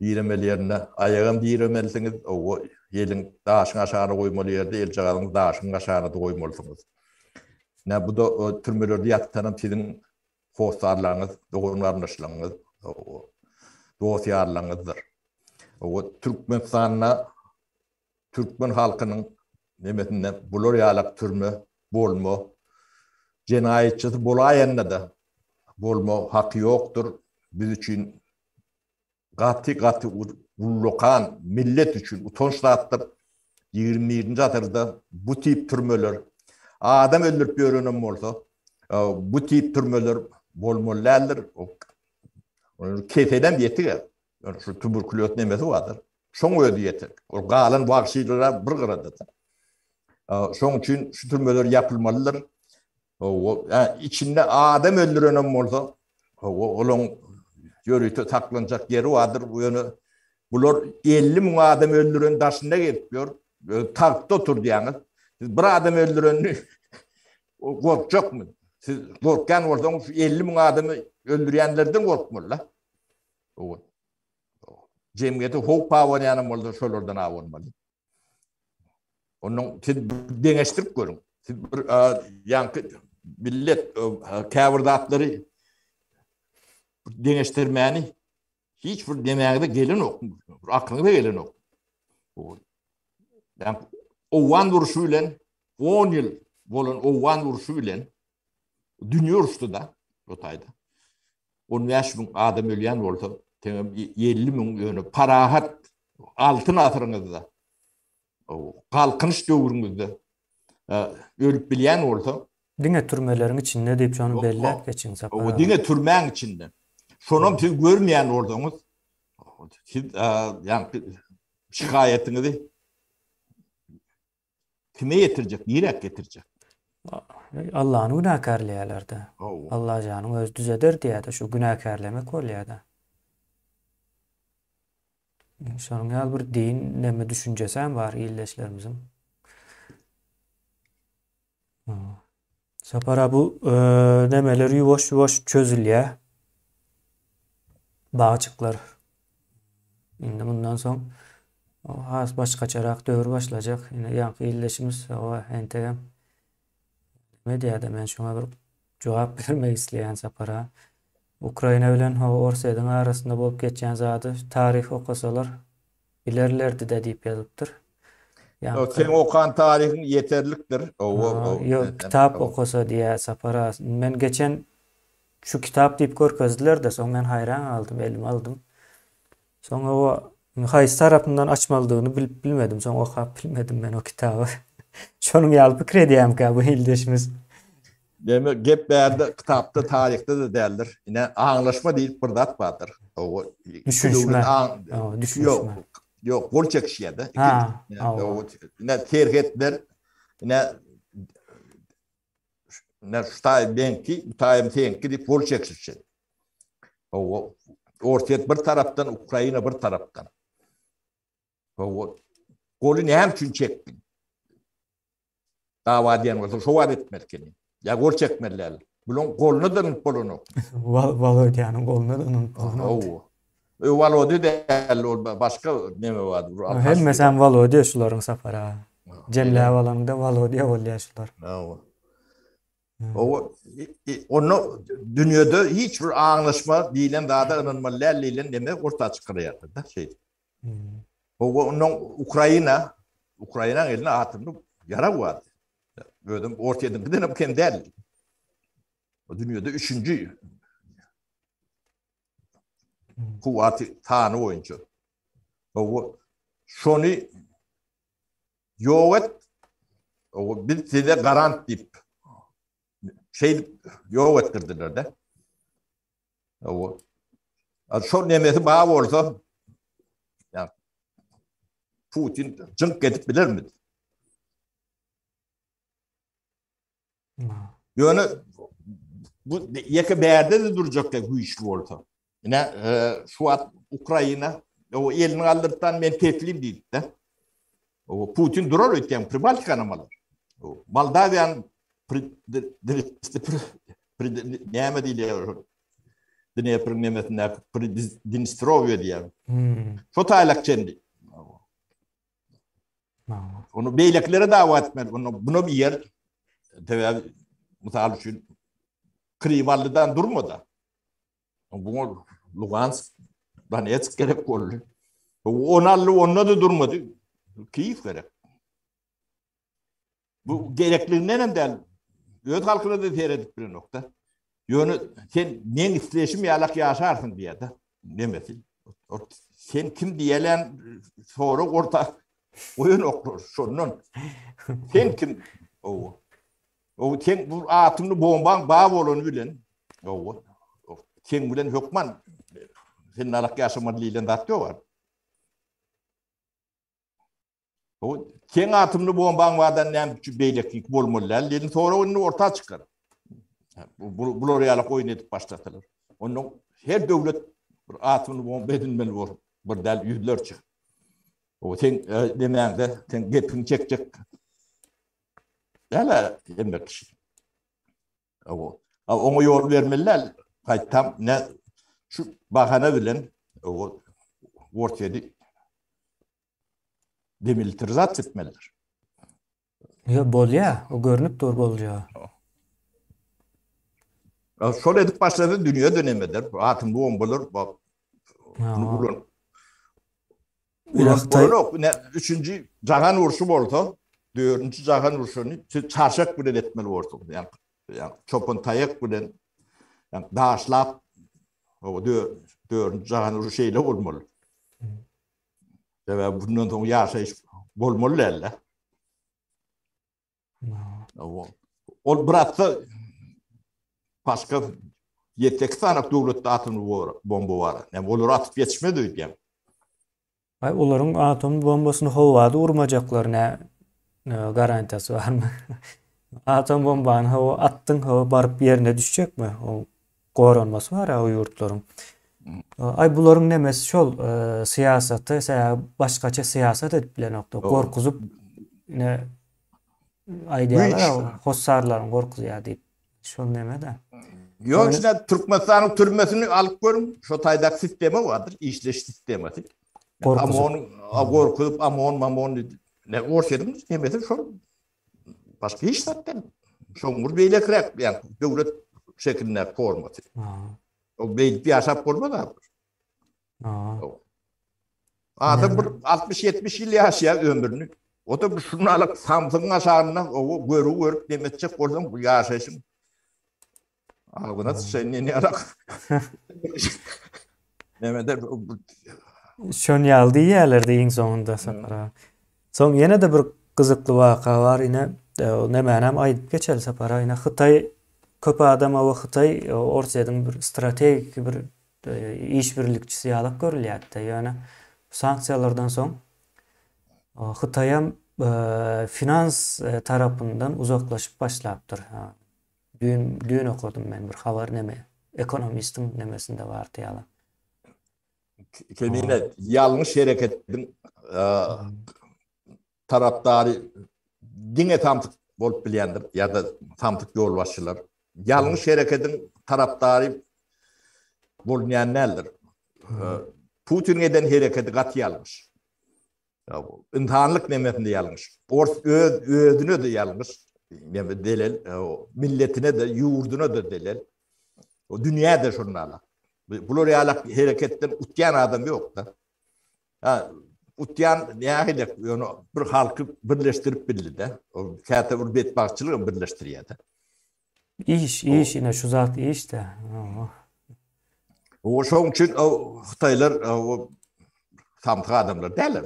diremeli ýerinde aýagam diremelisiňiz, o eliň daşyň aşagyna goýmaly ýerde eljagazyňyzy daşyň aşagyna-da goýmalysyňyz. Ine bu-da türmelerde ýatanam siziň hossarlaryňyz, dogan-garyndaşlaryňyz, dost-ýarlaryňyzdyr. Türkmenistanda türkmen halkynyň nemesinde bular ýalak türme bolma, jenaýatçysy bolaýanda-da bolma haky ýokdur. Biz üçin Gaty gaty ullakan millet üçin utanç zatdyr. 21-nji asyrda bu tip türmeler adam öldürip ýörenem bolsa bu tip türmeler bolmaly däldir. Keselem ýetik. Şu tuberkulýoz nemesi bardyr. Şoň özi ýetik. Ol galan wagşylara bir gyradadyr. Şoň üçin şu türmeler ýapylmalydyr. Hawa, içinde adam öldürenem bolsa, hawa, olaň ýörite saklanjak ýeri bardyr. Ýöne bular 50 müň adam öldüren daşynda gezip ýör. Tagtda otur diýýäňiz. Siz bir adam öldürenini gorkjakmy? Siz gorkýan bolsaňyz şu 50 müň adamy öldürýänlerden gorkmaly-da. Hawa. Jemgyýete howp abanýanam bolsa şolardan abanmaly. Ondan siz deňeşdirip görüň. Siz bir ýaňky millet käbir zatlary deňeşdirmäni hiç bir demäňize gelenok. Aklyňyza gelenok. Ýa Owgan urşy bilen 10 ýyl. bolan Owgan urşy bilen dünýe uruşdy-da o taýda. 15 müň adam ölýän bolsa, teňem 50 müň ýöne parahat altyn asyryňyzda, galkynyş döwrüňizde ölüp bilýän bolsa, Diňe türmeleriň içinde diýip şony belläp geçiň Sapar aga. Diňe türmäň içinde. Şonam siz görmeýän bolsaňyz, siz ýaňky şikaýatyňyzy kime ýetirjek, niräk getirjek? Allany günäkärleýärler-de. Allajanyň özi düzeder diýýär-de, şu günäkärlemek bolýar-da. Şonuň ýaly bir din neme düşünjesi hem bar ildeşlerimiziň. Sapar a bu nemeler ýuwaş-ýuwaş çözülýär. Bagçyklar. Indi mundan soň has başgaçarak döwür başlajak. Indi ýaňky ildeşimiz oba entegem neme diýýärdi, men şoňa bir jogap bermek isleýän Sapar a. Ukraina bilen Orsýetiň arasynda bolup geçýän zady taryh okasalar Bilerlerdi-de diýip ýazypdyr. Ýok, seň okan taryhyň ýeterlikdir. Ýok, kitap okasa diýýär Sapar aga. Men geçen şu kitap diýip görkezdiler-de, soň men haýran galdym, elime aldym. Soň o haýsy tarapyndan açmalydygyny bilip bilmedim, soň okap bilmedim men o kitaby. Şonuň ýaly pikir edýärmikä bu ildeşimiz? Deme gep bärde kitapda taryhda-da däldir. Ine aňlaşma diýip bir zat bardyr. Owa düşünişme. Düşünişme. Ýok, ýok, gol çekişýär-de. Ha. Ine serhetler, ine ine şu taý meňki, bu taýym seňki diýip gol çekişişi. Owa Orsýet bir tarapdan, Ukraina bir tarapdan. Owa goly näme üçin çekdiň? Dawa diýen bolsa şo wagt etmeli ekeni. Ýa gol çekmeli däl. Bulaň goluna da ynanyp bolanok. Wolodýanyň goluna da ynanyp bolanok. Hawa. E Wolodýa däl ol başga neme bar. Hemmesem Wolodýa şularyň Sapar aga. Jemläp alanyňda Wolodýa bolýar şular. Hawa. Hawa. Onda dünýede hiç bir aňlaşma diýlen zada ynanmaly däl diýlen neme orta çykarýarlar-da şeýdip. Hawa, ondan Ukraina, Ukrainanyň elinde atomly ýarag bardy. Özem Orsýetiňkiden hem kem däl. O dünýede üçünji kuwwaty sany boýunça. Hawa, şony ýok et, hawa, biz size garant diýip, şeýdip ýok etdirdiler-de. Hawa. Şol nemesi bar bolsa, ýa Putin jyňk edip bilermi? Ýöne bu ýeke bärde-de durjak däl güýçli bolsa. Ine, e, şu wagt Ukraina o elini galdyrtdan men teslim diýdi-de. O Putin durar öýtýän Pribaltikany alar. Moldawiýany näme diýilýär? Dnepriň nemesindäki Pridnestrowiýa diýýär. Hmm. Şo taýlak çenli. Onu beýlekilere dawa etmeli. Onu buna bir ýer sebäbi mysal üçin Krym aldydan durmada. Buňa Lugansk, Donetsk gerek boldy. Onu aldy, onda da durmady. Kiýew gerek. Bu gerekliginden hem däl. Öz halkyna da seredip bilenok-da. Ýöne sen meň isleşim ýalak ýaşarsyň diýýär-de. Nemesi. Sen kim diýelen sorag orta goýanoklar şondan. Sen kim? Owa. O sen bu atomly bombaň bar bolany bilen, owa. Sen bilen hökman sen nalak ýaşamaly diýlen zat ýok. O seň atomly bombaň bardan näme üçin beýleki bolmaly däl diýen sorag indi orta çykar. Bu bular ýaly oýun edip başlasalar. Ondan her döwlet bir atomly bomba edinmeli bor. Bir däl ýüzlerçe. O sen e, demäňde sen gepiňi çekjek. Däl hemme kişi. O oňa ýol bermeli däl. Gaýtam ne şu bahana bilen o Orsýeti demilitarizasiýa etmelidir. Ýok, bolýa. O görnüp dur bolýa. Şol edip başlasa dünýe de neme eder. Atom bombalar bak. Bunu ulan. Ulan bolok. Ne üçünji jahan urşy bolsa. Dördünji jahan urşuny siz çarşak bilen etmeli borsuňyz. Ýa ýa çopan taýak bilen ýa daşlap o dördünji jahan urşy şeýle bolmaly. Sebäbi bundan soň ýaşaýyş bolmaly däl-de. Ol bir atsa başga 7-8 sany döwletde atom bomba bar. Näme olary atyp ýetişmez öýdýän. Aý olaryň atom bombasyny howada urmajaklary nä garantiýasy barmy? Atom bombany hawa atdyň, hawa baryp ýerine düşjekmi? O goranmasy bar-a o ýurtlaryň. Aý bularyň nemesi şol syýasaty, sebäbi başgaça syýasat edip bilenokda. Gorkuzyp ine aýdýarlar, hossarlaryny gorkuzýar diýip. Şol neme-de. Ýok, içine Türkmenistanyň türmesini alyp görüň, şo taýdaky sistema bardyr, işleýiş sistemasy. Gorkuzyp. Gorkuzyp, amon, mamon diýip. Ne Orsýetiň nemesi şol. Başga hiç zat däl. Şoň bir beýlekiräk, ýa döwlet şekilindäki formasy. O beýdip ýaşap bolmaz abi. Adam bir 60-70 ýyl ýaşaýar ömrüni. O da bir şuny alyp samsygyň aşagynda o görü görüp dem etjek bolsaň bu ýaşaýşyň agzyna sıçaýyn ne ýalak. Nemede Şon ýaly diýýärlerdi iň soňunda Sapar aga. Soň ýene-de bir gyzykly waka bar ine, e, nemänem aýdyp geçeli Sapar aga. Ine Hytaý köp adam hawa Hytaý e, Orsýetiň bir strategiki bir işbirlikçisi ýalak görülýärdi. Ýöne sanksiýalardan soň Hytaýam finans tarapyndan uzaklaşyp başlapdyr. Düýn düýn okadym men bir habar neme ekonomistiň nemesinde bardy ýaly. Kemine ýalňyş hereketiň tarapdary diňe samsyk bolup bilýändir ýa-da samsyk ýolbaşçylar. Ýalňyş hereketiň tarapdary bolunýan däldir. Putiniň eden hereketi gaty ýalňyş. Ynsanlyk nemesinde ýalňyş. Ors öz özüne-de ýalňyş, neme delel, milletine-de, ýurduna-da delel. O dünýä-de şonda. Bular ýaly hereketden utýan adam ýok-da. Ha, utýan nähili, ýöne bir halky birleşdirip bildi-de. O käte bir betbagtçylyk hem birleşdirýär-de. Iş, iş ine şu zat iş-de. O şoň üçin o hytaýlar o samsyk adamlar däller.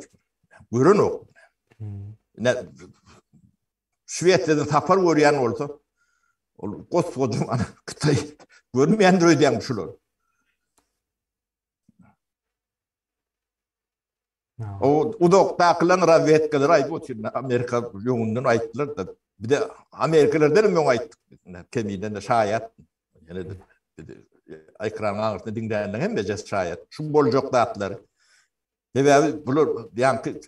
Görenok. Ne Şwesiýada sapar görýän bolsa, ol goskojaman Hytaý görmeýändir öýdýän şular. O uzakdakylaryň razwedkalary aýdyp otyr. Amerika öňünden aýtdylar da. Bir de Amerikalardan hem öň aýtdyk. Kemiden de şaýat. Ýene de ekranyň aňyrsynda diňlänleriň hemmesi şaýat. Şu boljak zatlary. Sebäbi bular ýaňky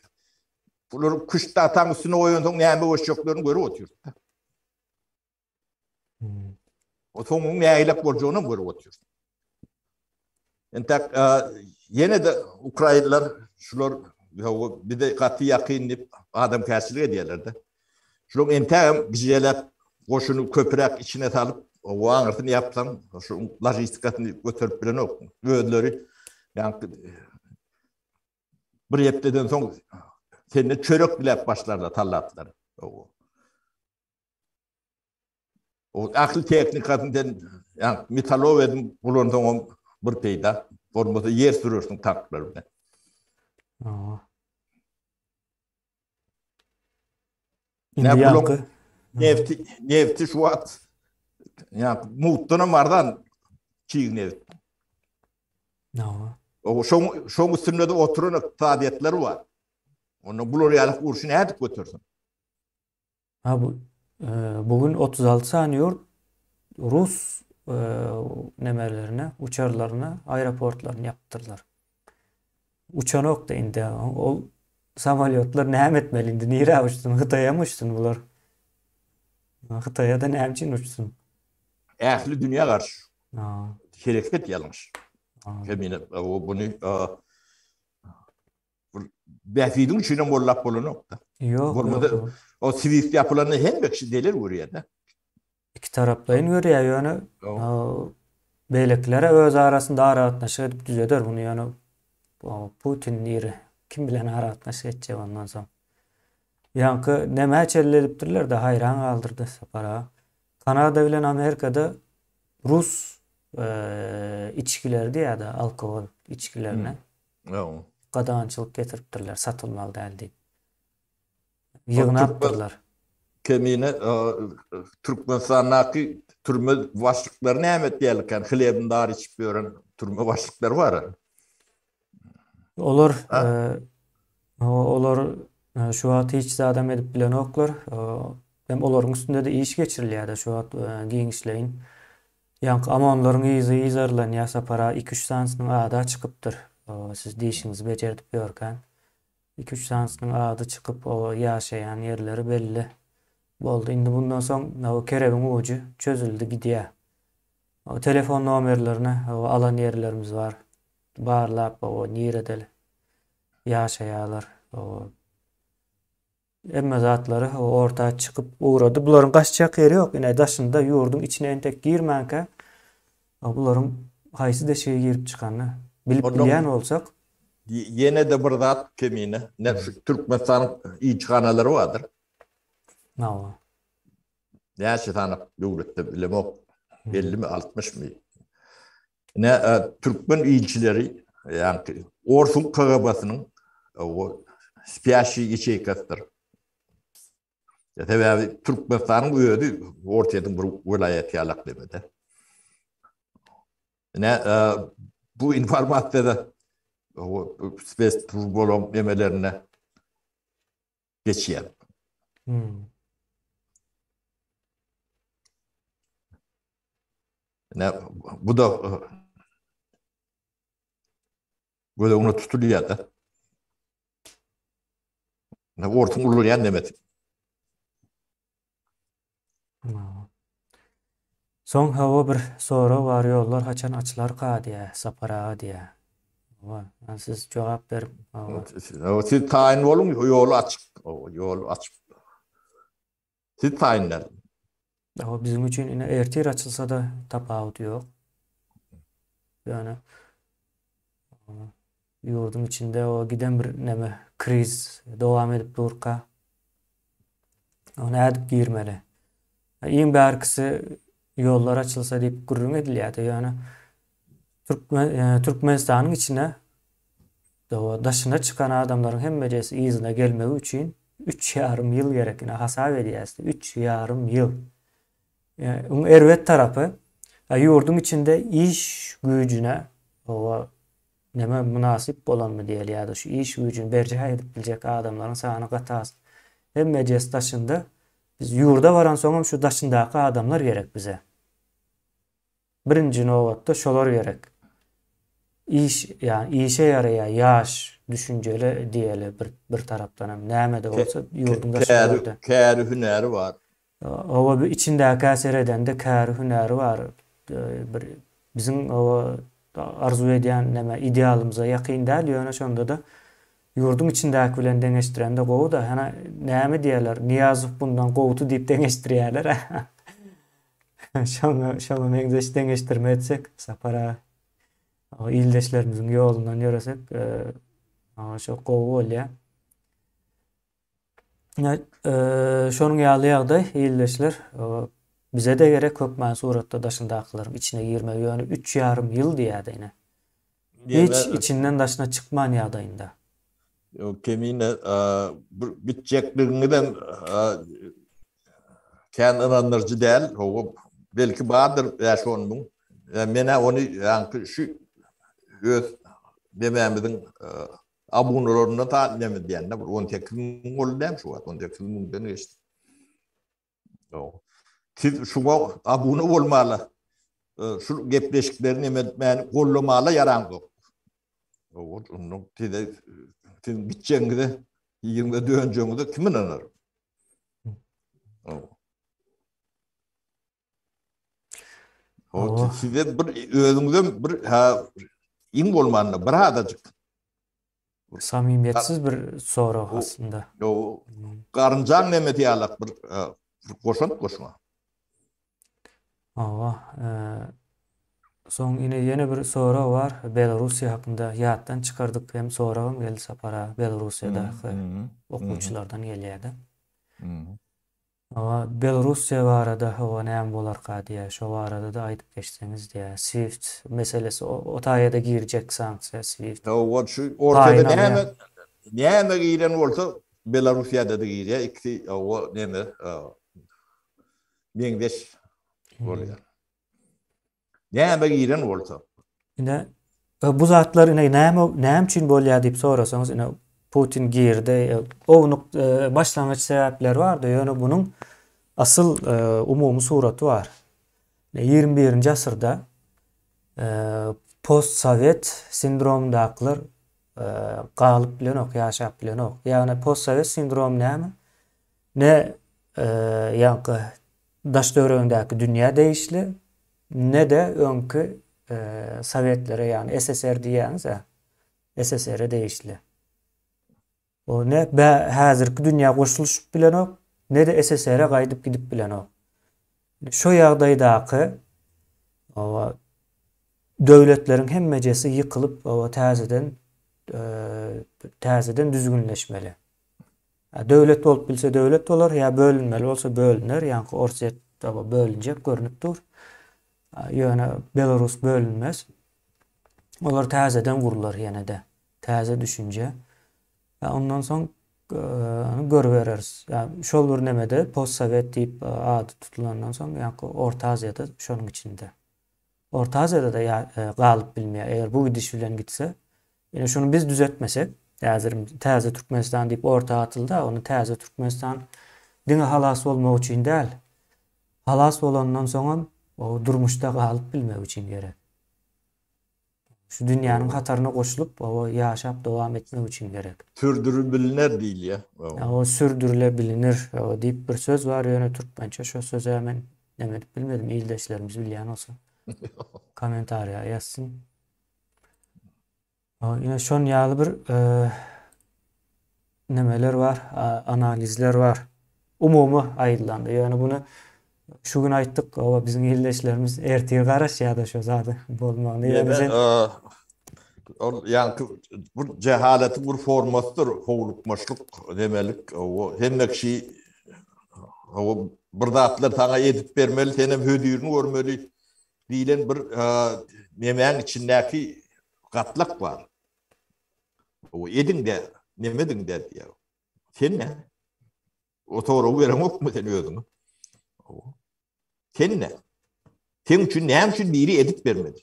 bular küşt tagtaň üstüne goýansoň näme goşjaklaryn görüp otyr. O soňuň nägilek boljagyny hem görüp otyr. Entek e, ýene-de ukrainler şular bize gaty ýakyn diýip adamkärçilik edýärler-de. Şularyň entegem gijeläp goşuny köpräk içine salyp, o aňyrsyny ýapsaň, şu logistikasyny göterip bilenok. Özleri ýaňky bir hepdeden soň senden çörek diläp başlarlar tallatlar. O ähli tehnikasyny sen ýa metalow edip ulansaň bir peýda, bolmasa ýer sürersiň tanklar bilen. Indi ýaňky nefti nefti şu wagt ýa mutdan hem arzan çig neft. O şoň şoň üstünde de oturan ykdysadyýetler bar. Onda bular ýaly urşy nädip götersin? Ha bu bu gün 36 sany ýurt rus nemelerine, uçarlaryna, aeroportlaryny ýapdyrlar. Uçanokda indi. Ol samolýotlar näme etmeli indi? Nirä uçsun? Hytaýa mı uçsun bular? Hytaýa da näme üçin uçsun? Ähli dünýä garşy. Hereket ýalňyş. Kemine o buny Bähbidiň üçin hem gollap bolanok-da. Ýok. Bolmasa o Swift ýapylanda hemme kişi delil görýär-de. Iki taraplaýyn görýär ýöne beýlekilere öz arasynda aragatnaşyk edip düzeder muny ýöne Putin nire kim bilen aragatnaşyk etjek ondan soň. Ýaňky nämä çenli edipdirler-de haýran galdyrdy Sapar aga. Kanada bilen Amerikada rus içgileri diýýär-de, alkogol içgilerine gadagançylyk getiripdirler, satylmaly däl diýip. Ýygnapdyrlar. Kemine Türkmenistandaky türme başlyklary näme etýärlikän? Hlebin dary içip ýören türme başlyklary bar. Olar olar şu wagt hiç zadam edip bilenoklar. Hem olaryň üstünde-de iş geçirilýär-de şu wagt giňişleýin. Ýaňky OMON-laryň yzy yzarlanýar Sapar aga iki-üç sanysynyň ady-a çykypdyr. Siz dişiňizi bejerdip ýörkän. Iki-üç sanysynyň ady çykyp, o ýaşaýan ýerleri belli boldy. Indi bundan soň o kerebiň ujy çözüldi gidýär. O telefon nomerlerini o alan ýerlerimiz bar. Barlap o nirede ýaşaýarlar. O hemme zatlary orta çykyp ugrady. Bularyň gaçjak ýeri ýok. Ine daşynda ýurduň içine entek girmänkä bularyň haýsy deşige girip çykanyny bilip bilýän bolsak. Ýene-de bir zat Kemine, ine şu Türkmenistanyň ilçihanalary bardyr. Hawa. Näçe sany döwletde bilemok, ellimi, altmyşmy. Ine türkmen ilçileri, ýagny Orsuň KGB-siniň o spýaşiý ýaçeýkasydyr. Sebäbi Türkmenistanyň özi Orsýetiň bir welaýaty ýalak demede. Ine bu informasiýada o spes bolan nemelerine geçýär. Hmm. Ine bu da göz öňüne tutulýar da. Ine ortuň ulanýan nemesi. Soň hawa bir sorag bar ýollar haçan açylarka diýä Sapar aga diýä. Hawa, siz jogap berip hawa. Siz taýyn boluň ýoly açyk. Ýol açyk. Siz taýyn däl. Hawa biziň üçin ine ertir açylsa-da tapawudy ýok. Ýöne ýurduň içinde o giden bir neme kriz dowam edip durka o nädip girmeli? Iň bärkisi ýollar açylsa diýip gürrüň edilýärdi. Ýöne Türkmen e, Türkmenistanyň içine daşyna çykan adamlaryň hemmejesi yzyna gelmegi üçin 3,5 ýyl gerek. Ine hasap edýäs. 3,5 ýyl. Oň erbet tarapy, ýurduň içinde iş güýjüne oba neme mynasyp bolanmy diýeli ýa-da şu iş güýjüni berjaý edip biljek adamlaryň sany gaty az. Hemmejes daşynda. Biz ýurda baransoňam şu daşyndaky adamlar gerek bize. Birinji nobatda şolar gerek. Iş, ýa işe ýaraýar ýaş, düşünjeli diýeli bir bir tarapdanam näme-de bolsa ýurduň daşynda. Käri, hünäri bar. Oba bir içindäkä seredende käri hünäri bar. Bir biziň oba arzuw edýän näme idealymyza ýakyn däl, ýöne şonda-da ýurduň içindäki bilen deňeşdirende gowy-da. Hana näme diýerler, Nyýazow bundan gowudy diýip deňeşdirýärler. Şoňa şoňa meňzeş deňeşdirme etsek, Sapar aga, ildeşlerimiziň ýolundan ýöresek, şo gowy bolýar. Şonuň ýaly ýagdaý ildeşler bize-de gerek hökman suratda daşyndakylaryň içine girmegi ýöne üç ýarym ýyl diýýärdi ine. Hiç içinden daşyna çykman ýagdaýynda. Ýok Kemine bir gitjekligiňizem kän ynandyryjy däl. Hawa belki bardyr bäş-on müň. Men-ä ony ýaňky şu öz nemämiziň Abunalarynda da näme diýende bir 18 müň boldy dämi şu wagt 18 müňden geçdi. Ýok. Siz şuňa abuna bolmaly. Şu gepleşikleri näme etmäni gollamala ýaraňzok. Ýok, onda size siz gitjegiňize, ýygyňyza dönjegiňize kim ynanar? Ýok. O size bir özüňizem bir ha iň bolmanda bir adajyk. Samimiýetsiz bir sorag aslynda. Yo, garynjaň nemesi ýalak bir goşant goşma. Hawa. Soň ine ýene bir sorag bar. Belarussiýa hakynda ýatdan çykardyk hem soragam geldi Sapar aga. Belarussiýadaky okuwçylardan gelýärdi. Hawa, Belorussiýa barada hawa näme bolarka diýýär, şo barada-da aýdyp geçseňiz diýýär. Swift meselesi o taýa-da girjek sanksiýa Swift. Hawa, şu ortada näme näme giren bolsa Belorussiýada-da girýär, ikisi hawa neme meňzeş bolýar. Näme giren bolsa. Ine, bu zatlar ine näme näme üçin bolýar diýip sorasaňyz, ine Putin girdi. Ownuk e, başlangyç sebäpler bardy, ýöne bunuň asyl e, umumy suraty bar. 21-nji asyrda e, postsowet sindromdakylar galyp bilenok, ýaşap bilenok. Ýagny postsowet sindromy näme? Ne ýaňky daş-töweregindäki dünýä degişli, ne-de öňki sowetlere, ýagny SSR diýýäňiz-ä, SSR-e degişli. O ne bä häzirki dünýä goşulyşyp bilenok, ne-de SSR-e gaýdyp gidip bilenok. Şo ýagdaýdaky oba döwletleriň hemmejesi ýykylyp, oba täzeden täzeden düzgünleşmeli. Döwlet bolup bilse döwlet bolar, ýa bölünmeli bolsa bölüner, ýaňky Orsýet bölünjek görnüp dur. Ýöne Belarus bölünmez. Olar täzeden gurlar ýene-de. Täze düşünje. Ondan soň görübereris. Şol bir nemede postsowet diýip ady tutulandan soň ýaňky Orta Aziýada şonuň içinde. Orta Aziýada-da galyp bilmeýär. Eger bu gidiş bilen gitse, Ine şuny biz düzetmesek, häzir täze Türkmenistan diýip orta atyldy, ony täze Türkmenistan diňe halas bolmak üçin däl, halas bolandan soňam o durmuşda galyp bilmek üçin gerek. Şu dünýäniň hataryna goşulyp, o ýaşap dowam etmek üçin gerek. Sürdüribiliner diýilýär. O sürdürilebilinir diýip bir söz bar, ýöne türkmençe şo söze men neme edip bilmedim, ildeşlerimiz bilýän bolsa kommentariýa ýazsyn. Ine şon ýaly bir nemeler bar, analizler bar. Umumy aýdylanda, ýöne muny şu gün aýtdyk, oba biziň ildeşlerimiz ertir garaşýar-da şo zady bolmagyny. Ýöne sen ol ýaňky bir jehaletiň bir formasydyr, howlukmaçlyk, nemelik, o hemme kişi o bir zatlar saňa edip bermeli, senem hödürini görmeli. Diýlen bir nemäň içindäki gatlak bar. O ediň-de, neme ediň-de diýýär. Sen ne? O soragy bereňokmy sen özüňe? Sen ne? Seň üçin näme üçin biri edip bermedi?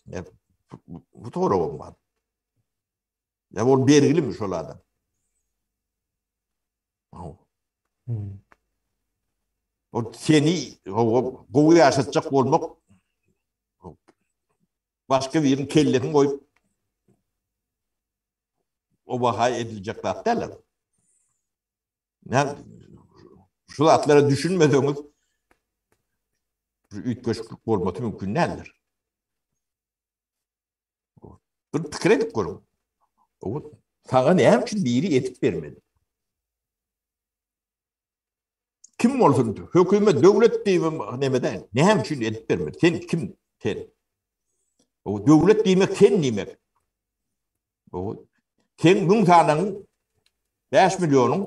Bu soragam bar. Ya ol bergilimi şol adam? O seni gowy ýaşatjak bolmak başga biriniň kellesini goýup o baha ediljek zat däl. Näme şu zatlara düşünmeseňiz üýtgeşiklik bolmasy mümkin däldir. Bir pikir edip görüň. Saňa näme üçin biri edip bermedi? Kim bolsun, hökümet, döwlet diýibem neme däl. Näme üçin edip bermedi? Sen kim? Sen. O döwlet diýmek sen diýmek. O sen müň sanyň 5 millionyň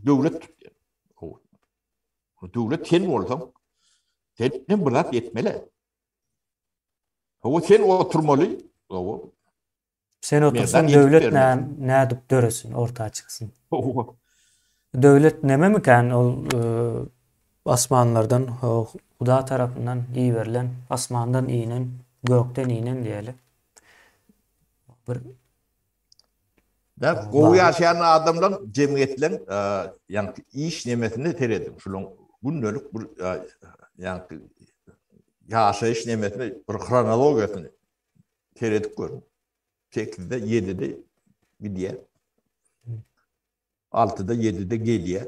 döwlet tutýar. O döwlet sen bolsaň, sen bir zat etmeli. Hawa sen oturmaly. Hawa. Sen otursaň döwlet nädip döresin, orta çyksyn. Hawa. Döwlet nememikän ol e, asmanlardan Huda tarapyndan iberilen, asmandan inen, gökden inen diýeli. Bir Da gowy ýaşaýan adamlar jemgyýetleň ýaňky iş nemesine serediň. Şulaň gündelik bir ýaňky ýaşaýyş nemesine bir hronologiýasyny seredip görüň. 8-de 7-de gidýär. Altyda, ýedide gelýär.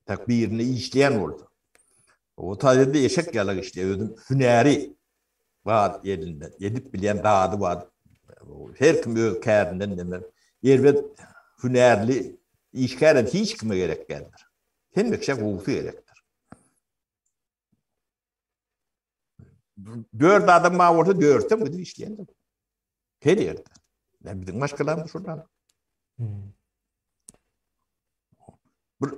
Tak birinde işleýän bolsa. O taýda eşek ýalak işleýär. Özüm hünäri bar elinde. Edip bilýän zady bar. Her kim öz kärinden neme. Erbet hünärli işgär hem hiç kime gerek däldir. Hemme kişä gowusy gerekdir. Dört adam bar bolsa dörtem gidip işleýändir. Her ýerde. Ya biziň maşgalamyz şondan. Hmm. Bir.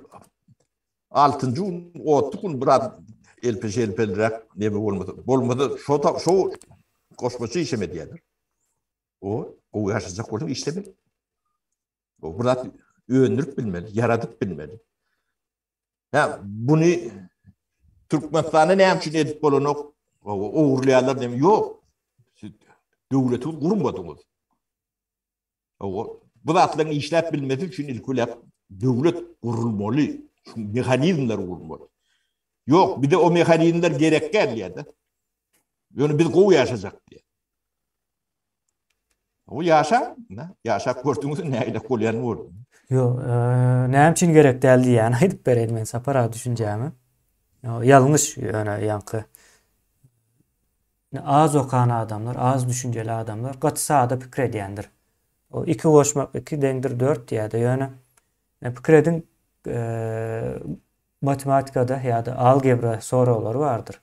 Altynjy gün otly gün biraz elpe-şelpeliräk neme bolmasa, bolmasa şo şo goşmaça işem edýärler. O gowy ýaşajak bolsaň işlemeli. O bir zat öndürip bilmeli, ýaradyp bilmeli. Hä, buny Türkmenistanda näme üçin edip bolanok? Ogurlaýarlar diýip, ýok. Siz döwleti gurmadyňyz. Bu zatlaryň işläp bilmesi üçin ilki bilen döwlet gurulmaly, şu mehanizmler gurulmaly. Ýok, bize o mehanizmler gerek däl diýýär-de. Ýöne biz gowy ýaşajak diýýär. O ýaşa, ýaşap gördüňiz nähili bolýanyny gördüňiz. Ýok, näme üçin gerek däl diýýäni aýdyp bereýin men Sapar aga düşünjämi. Ýalňyş ýöne ýaňky Az okan adamlar, az düşünjeli adamlar gaty sada pikir edýändir. O iki goşmak iki deňdir dört diýýärde ýöne pikir ediň matematikada ýa-da algebra soraglary bardyr.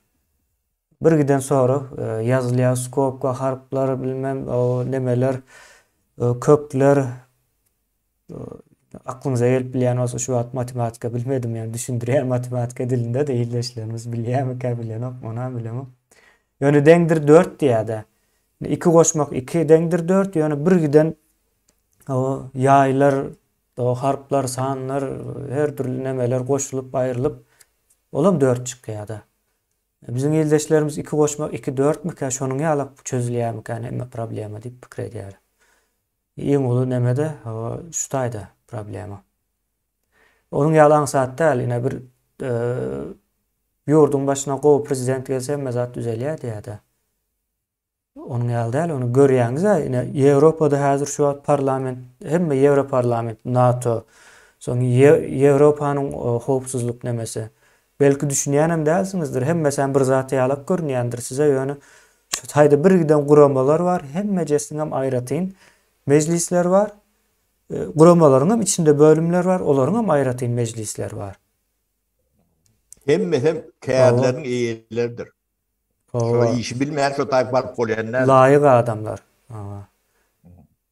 Bir giden sorag ýazylýar skobka harplar bilmem o nemeler kökler Aklyňyza gelip bilýän bolsa şu wagt matematika bilmedim ýöne düşündirýän matematika dilinde-de ildeşlerimiz bilýärmikä bilenok onam bilemok. Ýöne deňdir 4 diýýärde. 2 goşmak 2 deňdir 4 ýöne bir giden o ýaýlar, o harplar, sanlar, her dürli nemeler goşulyp aýrylyp olam 4 çykýar-da. Biziň ildeşlerimiz 2 goşmak 2 4 mikä şonuň ýalak çözülýärmikä näme problema diýip pikir edýär. Iň uly neme-de şu taýda problema. Onuň ýaly aňsat däl, ine bir ýurduň başyna gowy prezident gelse hemme zat düzelýär diýýär-de. Onuň ýaly däl, ony görýäňiz-ä, ine Ýewropada häzir şu wagt parlament, hemme Ýewroparlament, NATO, soň Ýewropanyň howpsuzlyk nemesi. Belki düşünýänem dälsiňizdir, hemmesem bir zat ýalak görünýändir size, ýöne şu taýda bir giden guramalar bar, hemmejesiniňem aýratyn mejlisleri bar. Guramalaryňam içinde bölümler bar, olaryňam aýratyn mejlisleri bar. Hemmesem kärleriň eýeleridir. Şo işi bilmeýän şo taýyp baryp bolýan däl. Laýyk adamlar.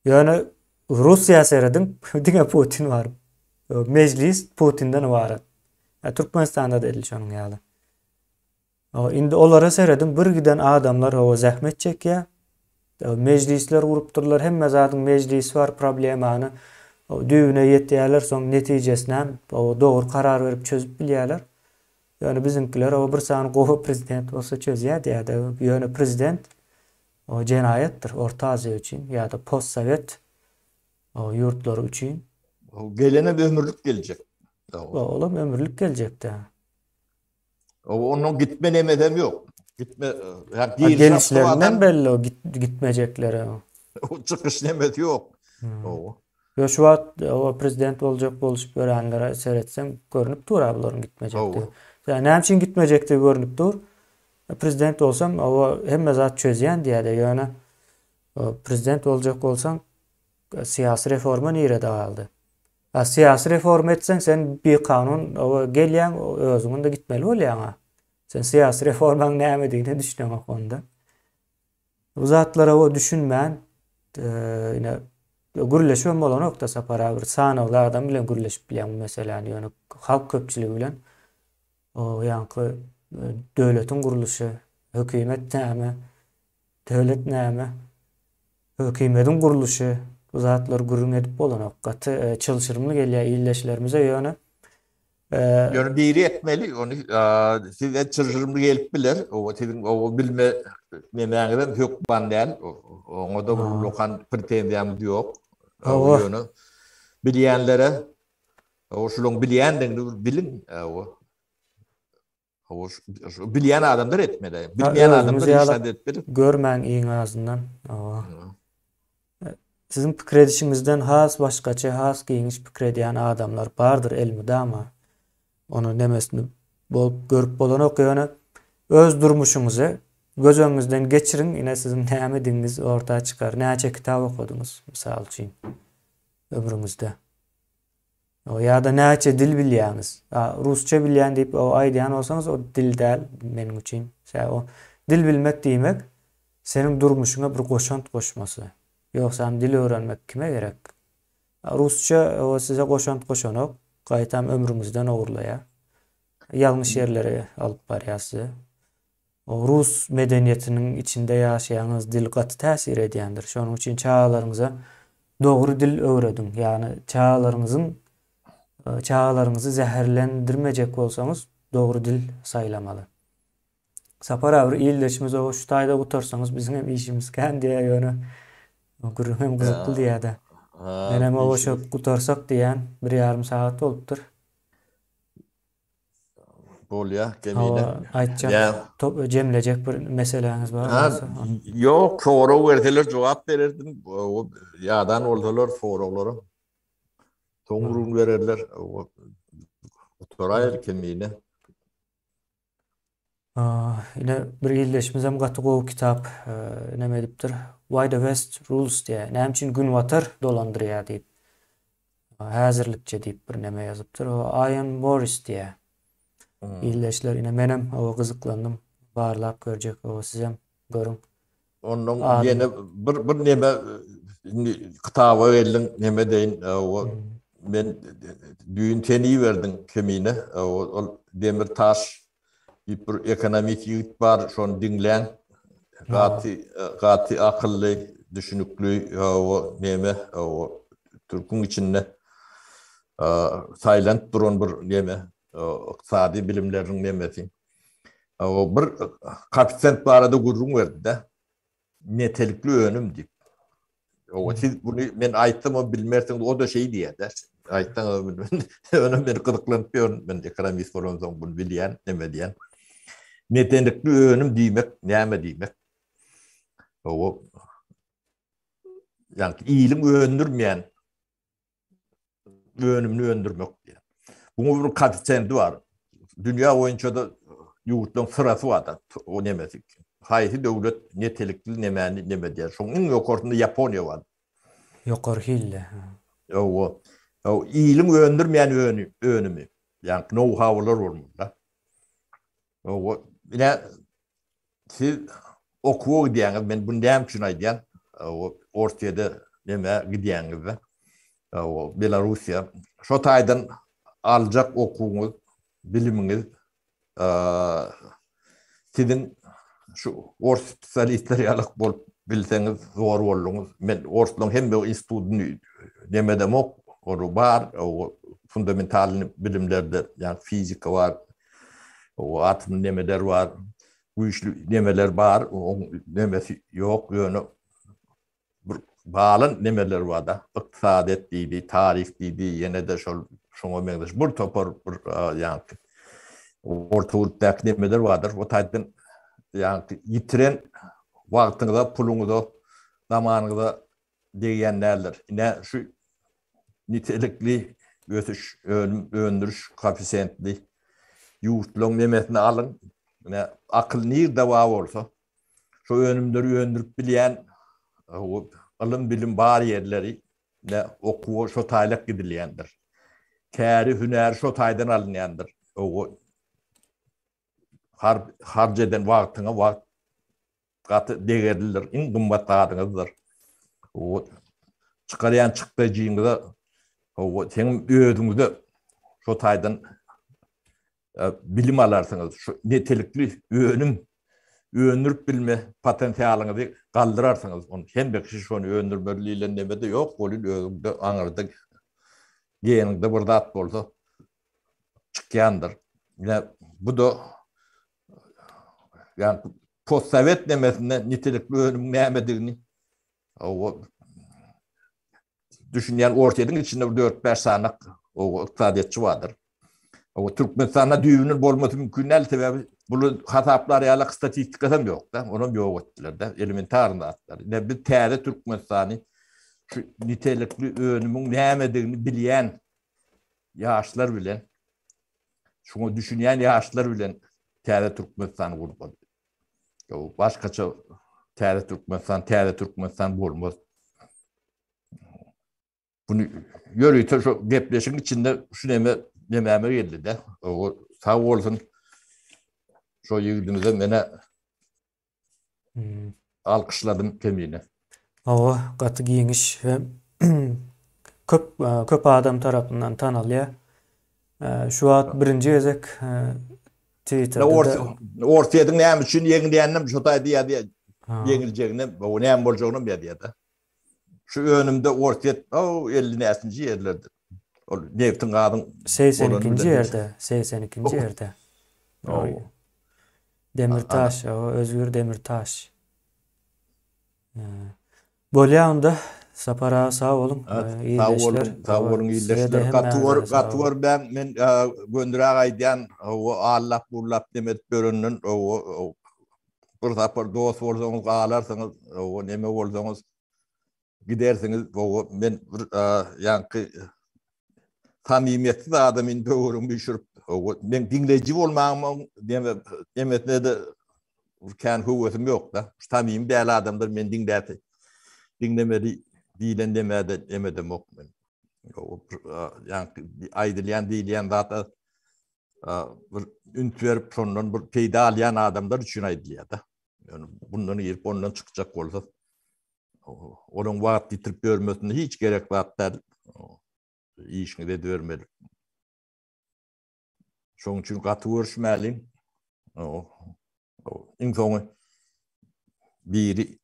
Ýöne Russiýa serediň, diňe Putin bar. Mejlis Putinden ybarat. Türkmenistanda-da edil şonuň ýaly. Indi olara serediň, bir giden adamlar hawa zähmet çekýär. Mejlisler gurupdyrlar, hemme zadyň mejlisi bar, problemany düýbüne ýetýärler, soň netijesini hem dogry karar berip çözüp bilýärler. Ýöne biziňkiler hawa bir sany gowy prezident bolsa çözýär diýýär-de, ýöne prezident O jenaýatdyr Orta Aziýa üçin ýa-da postsowet ýurtlary üçin. Gelenem ömürlik geljek. Olam ömürlik geljekdä. Onuň gitme nemesem ýok. Gitme, gelişlerinden belli o gitmejekleri. Çykyş nemesi ýok. Ýo şu wagt o prezident boljak boluşyp ýörenlere seretseň görnüp dur-a bularyň gitmejekdigi. Näme üçin gitmejekdigi görnüp dur. Prezident bolsam oba hemme zat çözýän diýýärde ýöne prezident boljak bolsaň syýasy reforma nirede galdy? A syýasy reforma etseň sen bikanun oba gelýäň özüň onda gitmeli bolýaň-a. Sen syýasy reformaň nämedigine düşüneňok onda. Bu zatlara o düşünmän ine gürleşibem bolanok-da Sapar aga bir sanawly adam bilen gürleşip bilýäň bu meseläni ýöne halk köpçüligi bilen O ýaňky döwletiň gurluşy, hökümet näme, döwlet näme, hökümediň gurluşy bu zatlary gürrüň edip bolanok. Gaty çylşyrymly gelýär ildeşlerimize ýöne. Ýöne biri etmeli, ony size çylşyrymly gelip biler. O siziň o bilme nemäňizem hökman däl. Oňa-da bir ullakan pretenziýamyz ýok. Ýöne bilýänlere O şulaň bilýändigini bir biliň. O O şu bilýän adamlar etmeli. Bilmeýän adamlar hiç zat edip bilir. Görmäň iň azyndan. Owa. Siziň pikir edişiňizden has başgaça, has giňiş pikir edýän adamlar bardyr elmydama. Ony nemesini bolup görüp bolanok ýöne öz durmuşyňyzy göz öňüňizden geçiriň, ine siziň nämedigiňiz orta çykar. Näçe kitap okadyňyz, mysal üçin, ömrüňizde. Ýa-da näçe dil bilýäňiz? Rusça bilýän diýip aýdýan bolsaňyz, o dil däl meniň üçin. Sebäbi o dil bilmek diýmek seniň durmuşyňa bir goşant goşmasy. Ýogsam dil öwrenmek kime gerek? Rusça o size goşant goşanok, gaýtam ömrüňizden ogurlaýar. Ýalňyş ýerlere alyp barýar sizi. O rus medeniýetiniň içinde ýaşaýaňyz dil gaty täsir edýändir. Şonuň üçin çagalaryňyza dogry dil öwrediň. Ýagny çagalaryňyzyň çagalaryňyzy zäherlendirmejek bolsaňyz dogry dil saýlamaly. Sapar abi bir ildeşimiz oba şu taýda gutarsaňyz biziň hem işimiz kän diýýär ýöne gürrüň hem gyzykly diýýär-de. Menem oba şo gutarsak diýýän bir ýarym sagat bolupdyr. Bolýa Kemine. Aýtjak, top jemlejek bir meseläňiz bar bolsa. Ýok, sorag berseler jogap bererdim. Ýadan bolsalar soraglara. Soň gürrüň bererler. Gutaraýyr Kemine. Ine bir ildeşimizem gaty gowy kitap neme edipdir. Why the West Rules diýýär. Näme üçin Günbatar dolandyrýar diýip. Häzirlikçe diýip bir neme ýazypdyr. O Ian Morris diýýär. Ildeşler ine menem owa gyzyklandym. Barlap görjek. Owa sizem görüň. Ondan ýene bir bir neme indi kitaba geldiň neme deýin o men düýn sen iberdiň kemine ol demir taş diýip bir ekonomist ýigit bar şony diňläň gaty gaty akylly düşünikli o neme o türküň içinde saýlanyp duran bir neme ykdysady bilimleriniň nemesi. O bir koeffisiýent barada gürrüň berdi-de. Netelikli önüm diýip. O siz bunu men aýtsam o bilmersiňiz, o da şeý diýýär-de. Aýtsaň bilmen. Ýöne men gyzyklanyp ýörün, men ekonomist bolansoň bunu bilýän, neme diýen. Netelikli önüm diýmek näme diýmek? O ýagny iliň öndürmeýän önümini öndürmek diýýär. Buňa bir koeffisiýenti bar. Dünýä boýunça-da ýurtlaryň syrasy bar-da, o nemesi. Haýsy döwlet netelikli nemäni neme diýýär. Şoň iň ýokarsynda Ýaponiýa bar. Ýokary hilli. Hawa. Iliň öndürmeýän önümi. Ýagny nou-haular bolmaly-da. Hawa. Ine, Siz okuwa gidýäňiz, men buny näme üçin aýdýan? Orsýede neme gidýäňizde, Belarussiýa. Şo taýdan aljak okuwyňyz, bilimiňiz siziň şu ors spesialistleri ýaly bolup bilseňiz zor bolduňyz. Men orslaryň hemme institutyny neme edemok, ol bar, fundamentalny bilimlerde, ýagny fizika bar, atom nemeler bar, güýçli nemeler bar, oň nemesi ýok, ýöne bir galan nemeler bar-da, ykdysadyýet diýdi, taryh diýdi, ýene-de şol şoňa meňzeş bir topar bir ýaňky orta gurpdaky nemeler bardyr. O taýdan ýaňky ýitiren wagtyňyza, puluňyza, zamanyňyza degýän däldir. Ine şu nitelikli ösüş, önüm öndüriş koeffisiýentli ýurtlaryň nemesini alyň. Ine akyl nirde bar bolsa, şu önümleri öndürip bilýän ylym bilim bar ýerleri ine okuwa şo taýlak gidilýändir. Käri, hünäri şo taýdan alynýandyr. Harç eden wagtyňa wagt Gaty degerlidir, iň gymmat zadyňyzdyr. O çykarýan çykdajyňyza o seň özüňize şo taýdan e, bilim alarsyňyz. Şu netelikli önüm öndürip bilme potensialyňyzy galdyrarsyňyz. Ony hemme kişi şony öndürmeli diýlen neme-de ýok, welin özüňde aňyrda geniňde bir zat bolsa çykýandyr. Ine bu-da Ýagny postsowet nemesinde nitelikli önümiň nämedigini o düşünýän Orsýetiň içinde bir 4-5 sany o ykdysadyýetçi bardyr. O Türkmenistanda düýbünden bolmasy mümkin däl, sebäbi buly hasaplar ýaly statistikasy hem ýok-da, onam ýok etdiler-de, elementar zatlar. Ine biz täze Türkmenistany şu nitelikli önümiň nämedigini bilýän ýaşlar bilen Şuňa düşünýän ýaşlar bilen täze Türkmenistany gurmaly. Başgaça täze Türkmenistan, täze Türkmenistan bolmaz. Bunu ýörite şu gepleşigiň içinde şu neme nemäme geldi-de. O sag bolsun. Şo ýigidimize mene Alkyşladym Kemine. Hawa, gaty giňiş we köp köp adam tarapyndan tanalýar. Şu wagt birinji gezek Twitter'da Orsýetiň näme üçin ýeňilýäninem şo taýda ýazýar. Ýeňiljeginem, o näme boljagyny ýazýar-da. Şu önümde Orsýet o 50 näçinji ýerlerde. Ol nebtiň gazyň 82-nji ýerde, 82-nji ýerde. Demirtaş, o Özgür Demirtaş. Bolýa onda Sapar aga sag boluň. Sag boluň, sag boluň ildeşler. Gaty gör, gaty görmäň. Men göndüräk aýdýan, o allap bullap neme edip ýörenden, o bir sapar dost bolsaňyz galarsyňyz, o neme bolsaňyz gidersiňiz. O men bir ýaňky samimiýetsiz adamyny böwrüňi üýşürip, men diňleýji bolmagymyň neme nemesine-de kän höwesim ýok-da. Samimi däl adamlar meni diňläp diňlemeli diýlen nemede nemedemok men. Ýaňky aýdylýan diýilýän zata bir üns berip şondan bir peýda alýan adamlar üçin aýdylýar-da. Ýöne bundan girip ondan çykjak bolsa Olaň wagt ýitirip ýörmesine hiç gerek zat däl. Işiňizi edibermeli. Şonuň üçin gaty görüşmäliň. Iň soňy biri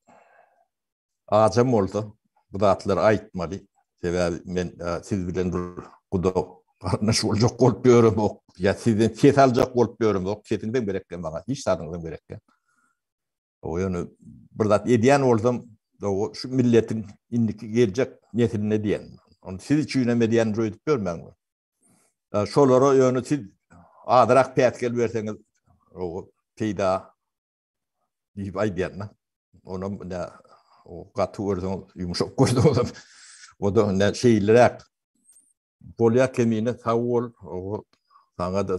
ajam bolsa bu zatlary aýtmaly. Sebäbi men siz bilen bir guda garyndaş boljak bolup ýöremok. Ýa sizden ses aljak bolup ýöremok. Sesiňizem gerek däl maňa. Hiç zadyňyzam gerek däl. O ýöne bir zat edýän bolsam, o şu milletiň indiki geljek nesline diýen. Ony siz üçin hem edýän öýdüp görmäň. Şolara ýöne siz azrak päsgel berseňiz, o peýda diýip aýdýan. Onam ne o gaty görseňiz, ýumşak görseňiz, o da ne şeýleräk. Bolýa Kemine sag bol. O saňa da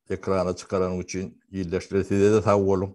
ekrana çykaranyň üçin ildeşler size-de sag boluň.